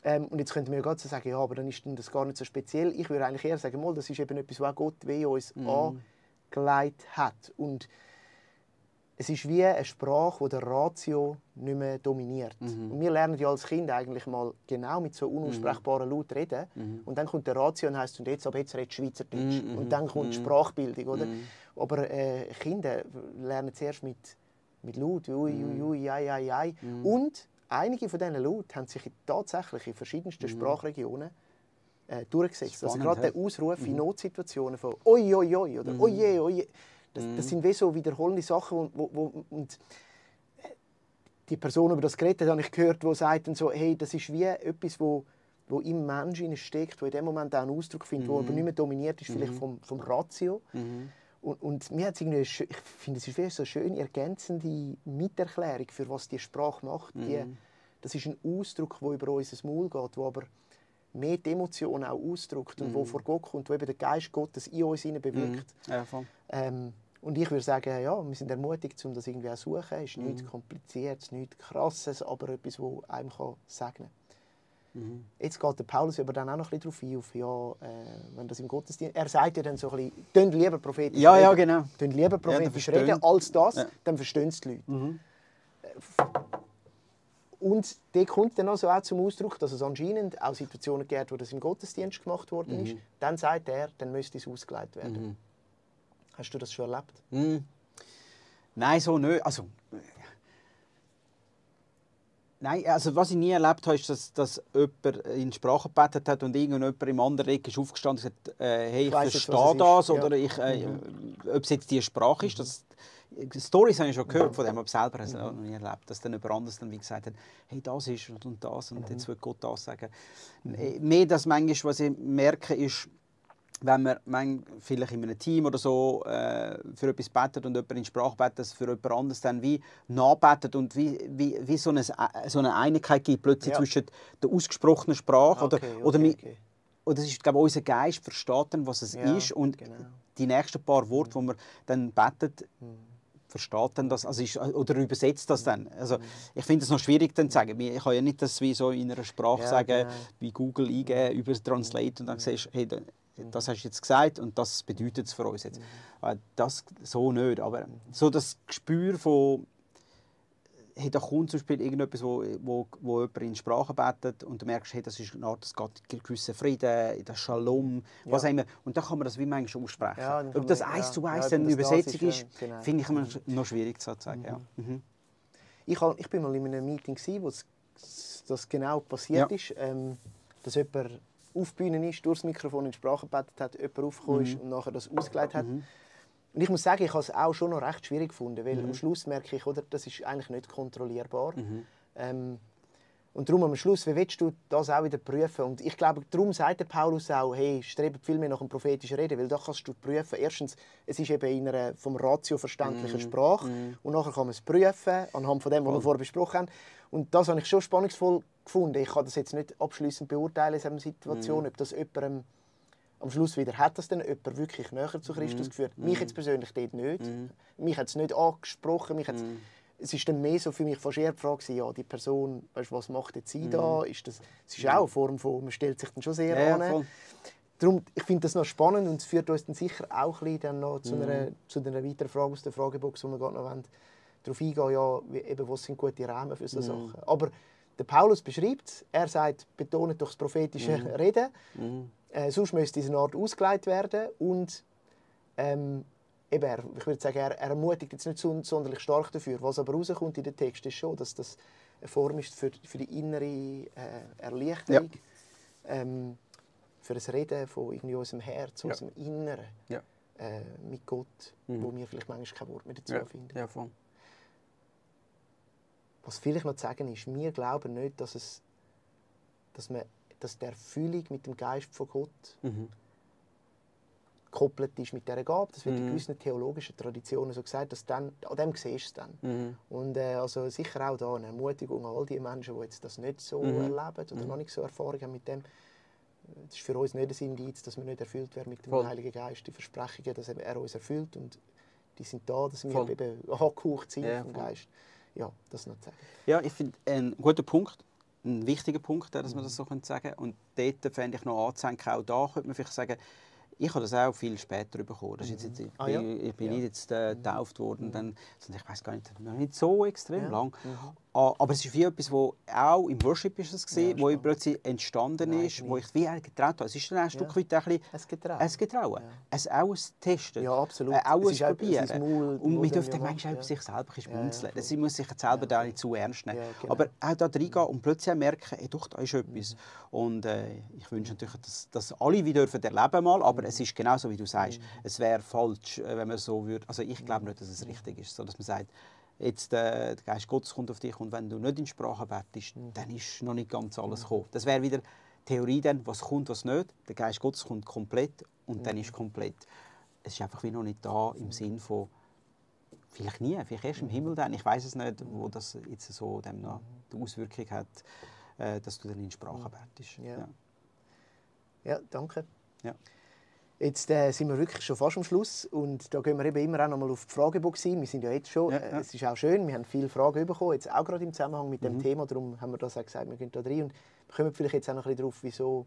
Und jetzt könnte man ja gerade so sagen, ja, aber dann ist das gar nicht so speziell. Ich würde eigentlich eher sagen, das ist eben etwas, was Gott wie uns angelegt hat. Und es ist wie eine Sprache, die der Ratio nicht mehr dominiert. Und wir lernen ja als Kind eigentlich mal genau mit so unaussprechbaren Laut reden. Und dann kommt der Ratio und heisst, und jetzt redest du Schweizerdeutsch. Und dann kommt die Sprachbildung. Oder? Aber Kinder lernen zuerst mit Laut, ui, ui, ui, ai, ai, ai. Und einige von diesen Lauten haben sich tatsächlich in verschiedensten Sprachregionen durchgesetzt. Spannend, also gerade der Ausruf in Notsituationen von «Oi, oi, oi» oder «Oje, oje». Das sind wie so wiederholende Sachen. Und die Person, über das geredet hat, habe ich gehört, die sagt so, hey, das ist wie etwas, wo im Menschen steckt, wo in dem Moment auch einen Ausdruck findet, der aber nicht mehr dominiert ist, vielleicht vom Ratio. Und mir hat's irgendwie, ich finde, es ist wie so eine schöne, ergänzende Miterklärung, für was die Sprache macht. Das ist ein Ausdruck, der über unser Maul geht, der aber mehr die Emotionen auch ausdrückt und wo vor Gott kommt, wo eben der Geist Gottes in uns bewirkt. Ja, voll. Und ich würde sagen, ja, wir sind ermutigt, um das irgendwie auch zu suchen. Es ist nichts Kompliziertes, nichts Krasses, aber etwas, das einem segnen kann. Jetzt geht der Paulus aber dann auch noch ein bisschen darauf ein, wenn das im Gottesdienst... Er sagt ja dann so ein bisschen, «Tönt lieber prophetisch reden.» Ja, genau. «Tönt lieber prophetisch reden als das», dann verstehen es die Leute. Und der kommt dann also auch zum Ausdruck, dass es anscheinend auch Situationen gibt, wo das im Gottesdienst gemacht worden ist. Dann sagt er, dann müsste es ausgelegt werden. Hast du das schon erlebt? Nein, so nicht. Also, nein, also was ich nie erlebt habe, ist, dass jemand in Sprache gebetet hat und irgendjemand im anderen Eck ist aufgestanden und gesagt, hey, ich verstehe das, oder ob es jetzt die Sprache ist. Stories habe ich schon gehört von dem, aber selber habe ich noch nie erlebt, dass dann jemand anderes dann wie gesagt hat, hey, das ist und das und jetzt will Gott das sagen. Mehr das manchmal, was ich merke, ist, wenn man vielleicht in einem Team oder so für etwas betet und jemand in Sprache betet, dass für jemand anderes dann wie nachbetet und wie so eine Einigkeit gibt plötzlich zwischen der ausgesprochenen Sprache oder es ist, glaube ich, unser Geist versteht dann, was es ist und die nächsten paar Worte, die man dann betet, versteht dann das, oder übersetzt das dann. Also, ich finde es noch schwierig dann zu sagen. Ich kann ja nicht das wie so in einer Sprache sagen, wie Google eingeben, über Translate und dann siehst du, hey, das hast du jetzt gesagt und das bedeutet es für uns jetzt. Das so nicht, aber so das Gespür von, hey, da kommt zum Beispiel irgendetwas, wo jemand in Sprache betet und du merkst, hey, das ist eine Art, das geht einen gewissen Frieden, das Shalom, was auch immer. Und dann kann man das wie manchmal aussprechen. Ja, ob das 1:1 eine Übersetzung ist, finde ich noch schwierig zu sagen. Ja. Ich war mal in einem Meeting, wo das genau passiert ist, dass jemand auf die Bühne ist, durchs Mikrofon in Sprache gebetet hat, jemand aufgekommen ist und nachher das ausgelegt hat. Und ich muss sagen, ich habe es auch schon noch recht schwierig gefunden, weil am Schluss merke ich, oder, das ist eigentlich nicht kontrollierbar. Und darum am Schluss, wie willst du das auch wieder prüfen? Und ich glaube, darum sagt der Paulus auch, hey, strebe viel mehr nach einem prophetischen Reden, weil da kannst du prüfen. Erstens, es ist eben in einer vom Ratio verständlichen Sprache und nachher kann man es prüfen, anhand von dem, was wir vorher besprochen haben. Und das habe ich schon spannungsvoll gefunden. Ich kann das jetzt nicht abschließend beurteilen in dieser Situation, ob das jemandem am Schluss wieder hat das dann jemand wirklich näher zu Christus geführt. Mich jetzt persönlich dort nicht. Mich hat es nicht angesprochen. Es ist dann mehr so für mich fast eher die Frage, ja, die Person, weißt, was macht jetzt sie da? Es ist auch eine Form von, man stellt sich dann schon sehr an. Darum, ich finde das noch spannend und es führt uns dann sicher auch ein bisschen dann noch zu einer weiteren Frage aus der Fragebox, wo wir gerade noch darauf eingehen, ja, eben, was sind gute Rahmen für solche Sachen. Aber der Paulus beschreibt es, er sagt, betont durch das prophetische Reden. Sonst müsste diese Art ausgelegt werden und eben, ich würde sagen, er ermutigt jetzt nicht sonderlich stark dafür. Was aber rauskommt in den Text ist schon, dass das eine Form ist für die innere Erleichterung, für das Reden von irgendwie unserem Herz, unserem Inneren mit Gott, wo wir vielleicht manchmal kein Wort mehr dazu finden. Ja, voll. Was vielleicht noch zu sagen ist, wir glauben nicht, dass die Erfüllung mit dem Geist von Gott gekoppelt ist mit dieser Gabe. Das wird in gewissen theologischen Traditionen so gesagt, dass dann, an dem siehst du es dann. Und also sicher auch da eine Ermutigung an all die Menschen, die jetzt das nicht so erleben oder noch nicht so Erfahrung haben mit dem. Das ist für uns nicht ein Indiz, dass wir nicht erfüllt werden mit dem Heiligen Geist. Die Versprechungen, dass er uns erfüllt und die sind da, dass wir eben angehaucht sind vom Geist. Ja, das noch zu sagen. Ja, ich finde ein guter Punkt. Ein wichtiger Punkt, dass man das so sagen kann. Und dort fände ich noch anzuhängen, auch da könnte man vielleicht sagen, ich habe das auch viel später bekommen. Das ist jetzt, ich bin nicht jetzt getauft worden, dann, ich weiß gar nicht, noch nicht so extrem lang. Aber es ist wie etwas, wo auch im Worship ist es gesehen, wo plötzlich entstanden ist, wo ich wie getraut habe. Es ist dann ein Stück weit ein Getrauen. Es auch Testen. Ja, absolut. Auch es probieren. Und man dürfte manchmal auch sich selber schmunzeln. Sie muss sich selber da nicht zu ernst nehmen. Aber auch da reingehen und plötzlich merken, hey, doch, da ist etwas. Und ich wünsche natürlich, dass alle wieder erleben mal, aber es ist genauso, wie du sagst. Es wäre falsch, wenn man so würde. Also ich glaube nicht, dass es richtig ist, so dass man sagt, jetzt der Geist Gottes kommt auf dich und wenn du nicht in Sprache betest, dann ist noch nicht ganz alles gekommen. Das wäre wieder Theorie dann, was kommt, was nicht. Der Geist Gottes kommt komplett und dann ist komplett. Es ist einfach wie noch nicht da im Sinn von vielleicht nie, vielleicht erst im Himmel dann. Ich weiß es nicht, wo das jetzt so dann noch die Auswirkung hat, dass du dann in Sprache betest. Ja. Ja, danke. Ja. Jetzt sind wir wirklich schon fast am Schluss und da gehen wir eben immer auch noch mal auf die Fragebox ein. Wir sind ja jetzt schon, es ist auch schön, wir haben viele Fragen bekommen, jetzt auch gerade im Zusammenhang mit dem Thema, darum haben wir das auch gesagt, wir gehen da rein und kommen vielleicht jetzt auch noch ein bisschen darauf, wieso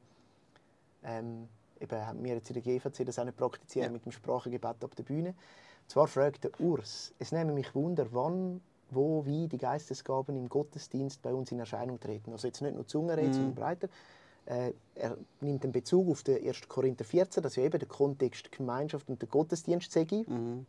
eben haben wir jetzt in der GVC das auch nicht praktizieren mit dem Sprachengebet ab der Bühne. Und zwar fragt der Urs, es nehme mich Wunder, wann, wo, wie die Geistesgaben im Gottesdienst bei uns in Erscheinung treten. Also jetzt nicht nur Zungenrede, sondern breiter. Er nimmt den Bezug auf den 1. Korinther 14, das ist ja eben der Kontext Gemeinschaft und der Gottesdienst sage. Und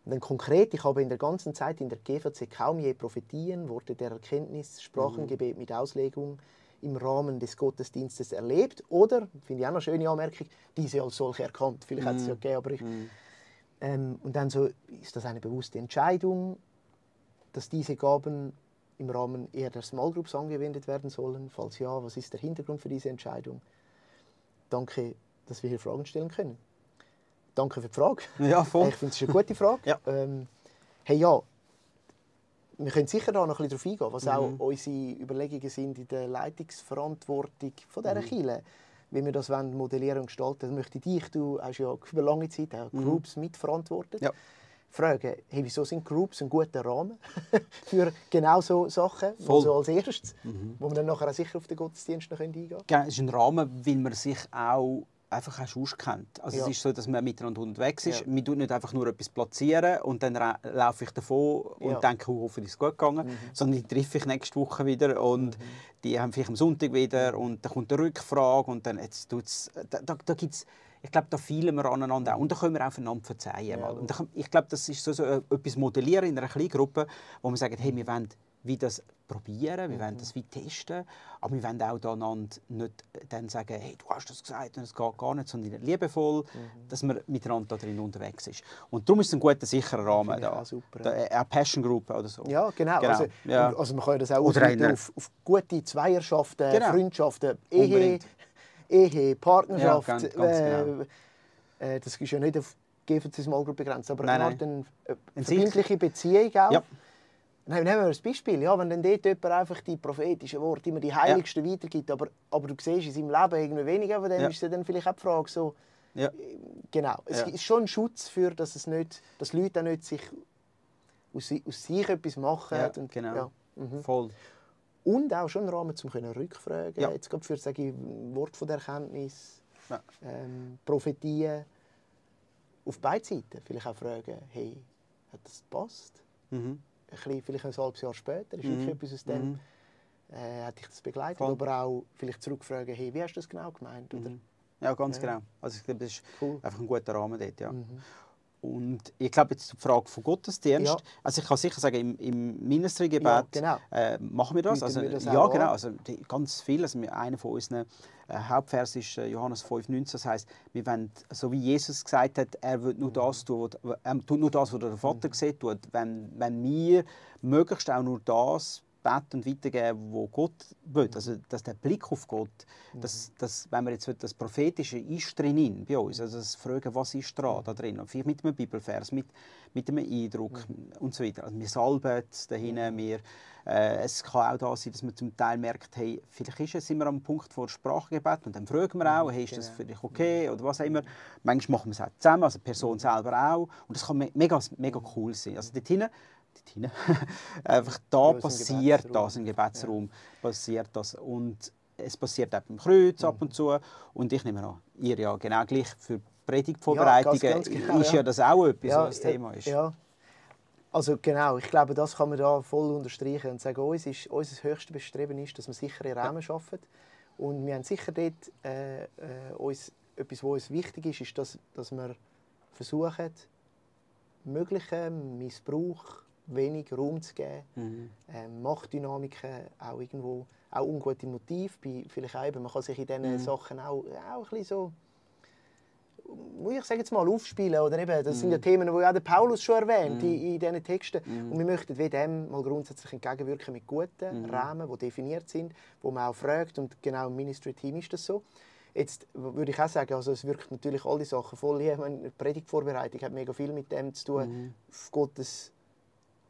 dann konkret, ich habe in der ganzen Zeit in der GVC kaum je Prophetien, Worte der Erkenntnis, Sprachengebet mit Auslegung im Rahmen des Gottesdienstes erlebt. Oder, finde ich auch eine schöne Anmerkung, diese als solche erkannt. Vielleicht hat es ja gegeben, aber ich... und dann so, ist das eine bewusste Entscheidung, dass diese Gaben im Rahmen eher der Small Groups angewendet werden sollen? Falls ja, was ist der Hintergrund für diese Entscheidung? Danke, dass wir hier Fragen stellen können. Danke für die Frage. Ja, voll. Ich finde es eine gute Frage. Ja. Hey, ja, wir können sicher da noch ein bisschen darauf eingehen, was auch unsere Überlegungen sind in der Leitungsverantwortung von dieser Kirche. Wie wir das modellieren und gestalten. Das möchte ich, du hast ja über lange Zeit auch Groups mitverantwortet. Ja. Fragen, hey, wieso sind Groups ein guter Rahmen für genau so Sachen, also als erstes, wo wir dann nachher auch sicher auf den Gottesdienst noch eingehen können? Genau, es ist ein Rahmen, weil man sich auch einfach auskennt. Also es ist so, dass man miteinander unterwegs ist. Man tut nicht einfach nur etwas platzieren und dann laufe ich davon und denke, hoffentlich ist es gut gegangen, sondern die treffe ich nächste Woche wieder und die haben vielleicht am Sonntag wieder und dann kommt eine Rückfrage und dann jetzt tut's, da gibt's, ich glaube, da feilen wir aneinander und da können wir aufeinander verzeihen. Mal. Und ich glaube, das ist so etwas modellieren in einer kleinen Gruppe, wo man sagt, hey, wir wollen wie das probieren, wir wollen das wie testen, aber wir wollen auch einander nicht dann sagen, hey, du hast das gesagt und es geht gar nicht, sondern liebevoll, dass man miteinander da drin unterwegs ist. Und darum ist es ein guter, sicherer Rahmen da. Eine Passion Group oder so. Ja, genau. Also man kann das auch ausweiten auf gute Zweierschaften, Freundschaften, Ehe, Partnerschaft. Ja, ganz genau. Das ist ja nicht auf GVC Small Group begrenzt, aber eine verbindliche Beziehung auch. Ja. Nehmen wir ein Beispiel. Ja, wenn dann dort jemand einfach die prophetischen Worte, immer die heiligsten weitergibt, aber du siehst in seinem Leben irgendwie weniger von dem, ist dann vielleicht auch die Frage so, genau. Es ist schon ein Schutz für, dass Leute auch nicht sich aus sich etwas machen. Ja, und, genau. Voll. Und auch schon einen Rahmen, um rückfragen. Ja. Jetzt gerade für Wort von der Erkenntnis, Prophetien. Auf beiden Seiten vielleicht auch fragen, hey, hat das gepasst? Vielleicht ein halbes Jahr später, ist wirklich etwas aus dem, hat dich das begleitet? Voll. Aber auch vielleicht zurückfragen, hey, wie hast du das genau gemeint? Oder? Ja, ganz genau. Also ich glaube, das ist einfach ein guter Rahmen dort. Ja. Und ich glaube, jetzt die Frage von Gottesdienst. Ja. Also ich kann sicher sagen, im Ministry-Gebet machen wir das. Also, genau. Also ganz viel. Also einer von unseren Hauptvers ist Johannes 5,19. Das heisst, wir wollen, so wie Jesus gesagt hat, er will nur das tun, tut nur das, was der Vater sieht. Wenn wir möglichst auch nur das beten und weitergeben, was Gott will. Also, dass der Blick auf Gott, dass wenn wir jetzt das Prophetische ist drin bei uns, also das Fragen, was ist da drin, und vielleicht mit einem Bibelvers, mit einem Eindruck und so weiter. Also wir salben dahin, es kann auch da sein, dass man zum Teil merkt, hey, vielleicht sind wir am Punkt vor Sprachgebet und dann fragen wir auch, hey, ist das für dich okay oder was auch immer. Manchmal machen wir es auch zusammen, also die Person selber auch, und das kann mega cool sein. Also dort hinten einfach da passiert das, im Gebetsraum passiert das. Und es passiert auch beim Kreuz ab und zu. Und ich nehme an, ihr ja genau gleich für Predigtvorbereitungen ganz genau, ist ja das auch etwas, was das Thema ist. Ja. Also genau, ich glaube, das kann man da voll unterstreichen und sagen, unser höchstes Bestreben ist, dass wir sichere Rahmen schaffen. Und wir haben sicher dort etwas, was uns wichtig ist, dass wir versuchen, möglichen Missbrauch wenig Raum zu geben, Machtdynamiken, auch irgendwo auch ungute Motive, vielleicht auch eben, man kann sich in diesen Sachen auch ein bisschen so, muss ich sagen, jetzt mal aufspielen, oder eben, das sind ja Themen, die auch der Paulus schon erwähnt in diesen Texten, und wir möchten dem mal grundsätzlich entgegenwirken mit guten Rahmen, die definiert sind, wo man auch fragt, und genau im Ministry-Team ist das so. Jetzt würde ich auch sagen, also es wirkt natürlich all die Sachen voll hier. Die Predigtvorbereitung hat mega viel mit dem zu tun, auf Gottes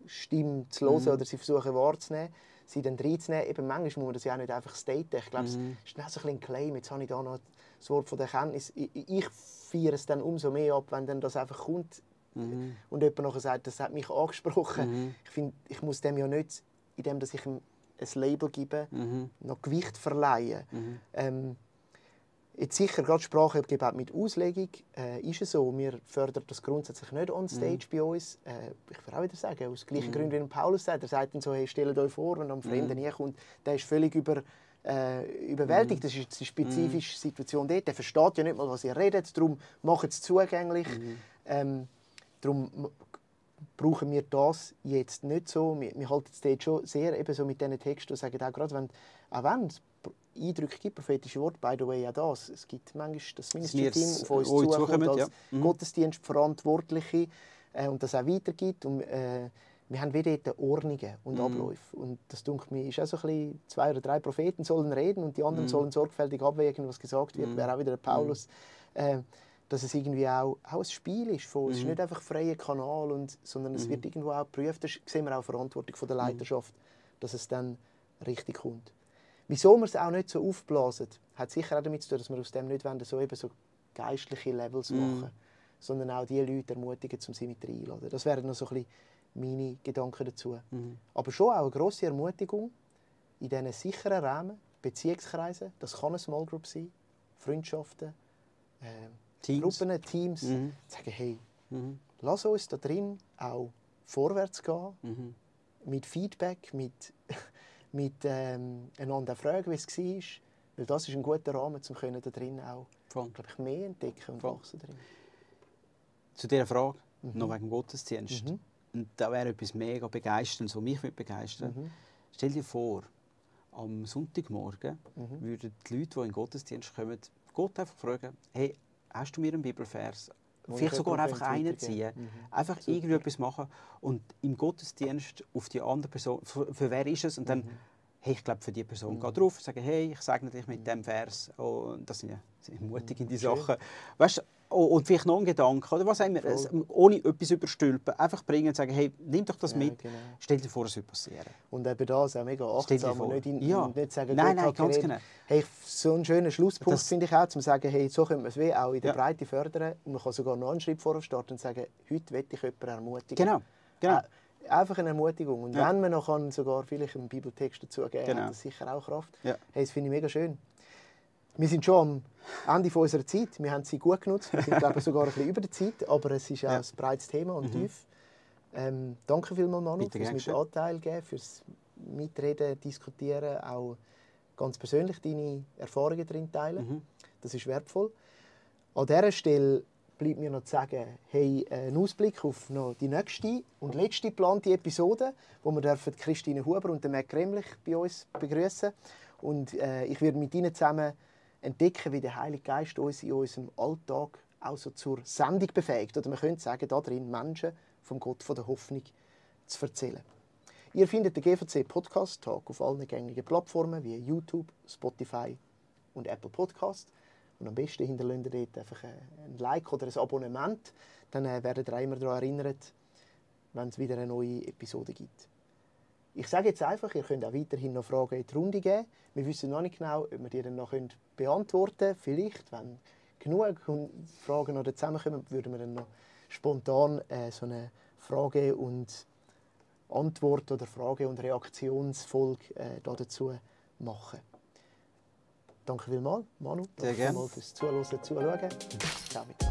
Stimme zu hören oder sie versuchen wahrzunehmen. sie dann reinzunehmen. Eben, manchmal muss man das ja auch nicht einfach staten. Ich glaube, es ist dann auch so ein bisschen ein Claim. Jetzt habe ich da noch das Wort von der Erkenntnis. Ich feiere es dann umso mehr ab, wenn dann das einfach kommt und jemand nachher sagt, das hat mich angesprochen. Ich finde, ich muss dem ja nicht, indem dass ich ihm ein Label gebe, noch Gewicht verleihen. Jetzt sicher, gerade Sprache mit Auslegung ist es so. Wir fördern das grundsätzlich nicht on stage bei uns. Ich will auch wieder sagen, aus gleichen Gründen wie Paulus sagt. Er sagt dann so, hey, stellt euch vor, wenn ein Fremder herkommt, der ist völlig überwältigt. Das ist eine spezifische Situation dort. Der versteht ja nicht mal, was ihr redet. Darum macht es zugänglich. Darum brauchen wir das jetzt nicht so. Wir halten es dort schon sehr eben so mit diesen Texten und sagen auch gerade, wenn es Eindrücke gibt, prophetische Worte, by the way, auch das. Es gibt manchmal das Ministry-Team auf uns zukommt als Gottesdienstverantwortliche und das auch weitergibt. Und, wir haben wieder dort Ordnungen und Abläufe. Und das, denke ich, ist auch so ein bisschen, 2 oder 3 Propheten sollen reden und die anderen sollen sorgfältig abwägen, was gesagt wird. Wäre auch wieder der Paulus. Dass es irgendwie auch ein Spiel ist von uns. Es ist nicht einfach ein freier Kanal, sondern es wird irgendwo auch geprüft. Das sehen wir auch Verantwortung von der Leiterschaft, dass es dann richtig kommt. Wieso wir es auch nicht so aufblasen, hat sicher auch damit zu tun, dass wir aus dem nicht so geistliche Levels machen, sondern auch die Leute ermutigen, um sie mit reinzuladen. Das wären noch so ein bisschen meine Gedanken dazu. Aber schon auch eine grosse Ermutigung in diesen sicheren Rahmen, Beziehungskreisen, das kann eine Small Group sein, Freundschaften, Gruppen, Teams, sagen, hey, lass uns da drin auch vorwärts gehen, mit Feedback, mit einander fragen, wie es war. Weil das ist ein guter Rahmen, um da drin auch mehr entdecken und wachsen drin. Zu dieser Frage, noch wegen dem Gottesdienst. Und da wäre etwas mega Begeisterndes, was mich begeistern würde. Stell dir vor, am Sonntagmorgen würden die Leute, die in den Gottesdienst kommen, Gott einfach fragen, hey, hast du mir einen Bibelvers? Vielleicht sogar einfach einen ziehen. Einfach irgendwie etwas machen und im Gottesdienst auf die andere Person, für wer ist es? Und dann, hey, ich glaube, für die Person geh drauf, sagen, hey, ich segne dich mit diesem Vers. Und das sind ja ermutigende Sachen. Weißt, und vielleicht noch ein Gedanke, oder was wir, ohne etwas überstülpen, einfach bringen und sagen, hey, nimm doch das mit, genau. Stell dir vor, es wird passieren. Und eben das auch mega achtsam, und nicht sagen, nein, ganz genau. Hey, so einen schönen Schlusspunkt finde ich auch, um zu sagen, hey, so können wir es wie auch in der Breite fördern. Und man kann sogar noch einen Schritt vorher starten und sagen, heute will ich jemanden ermutigen. Genau. Einfach eine Ermutigung. Und wenn man noch kann, sogar vielleicht einen Bibeltext dazu geben, hat das sicher auch Kraft. Hey, das finde ich mega schön. Wir sind schon am Ende unserer Zeit. Wir haben sie gut genutzt. Wir sind, glaube ich, sogar ein bisschen über der Zeit. Aber es ist auch ein breites Thema und tief. Danke vielmals, Manu, fürs mit Anteil geben, fürs Mitreden, Diskutieren, auch ganz persönlich deine Erfahrungen darin teilen. Das ist wertvoll. An dieser Stelle bleibt mir noch zu sagen, hey, einen Ausblick auf noch die nächste und letzte geplante Episode, wo wir Christine Huber und Matt Kremlich bei uns begrüßen. Und ich werde mit ihnen zusammen entdecken, wie der Heilige Geist uns in unserem Alltag auch so zur Sendung befähigt. Oder man könnte sagen, darin Menschen vom Gott von der Hoffnung zu erzählen. Ihr findet den GVC Podcast Talk auf allen gängigen Plattformen wie YouTube, Spotify und Apple Podcast. Und am besten hinterlasst ihr dort einfach ein Like oder ein Abonnement. Dann werdet ihr immer daran erinnert, wenn es wieder eine neue Episode gibt. Ich sage jetzt einfach, ihr könnt auch weiterhin noch Fragen in die Runde geben. Wir wissen noch nicht genau, ob wir die dann noch beantworten können. Vielleicht, wenn genug Fragen noch zusammenkommen, würden wir dann noch spontan so eine Frage- und Antwort- oder Frage- und Reaktionsfolge dazu machen. Danke vielmals, Manu. Danke vielmals fürs Zuhören, Zuschauen. Ciao miteinander.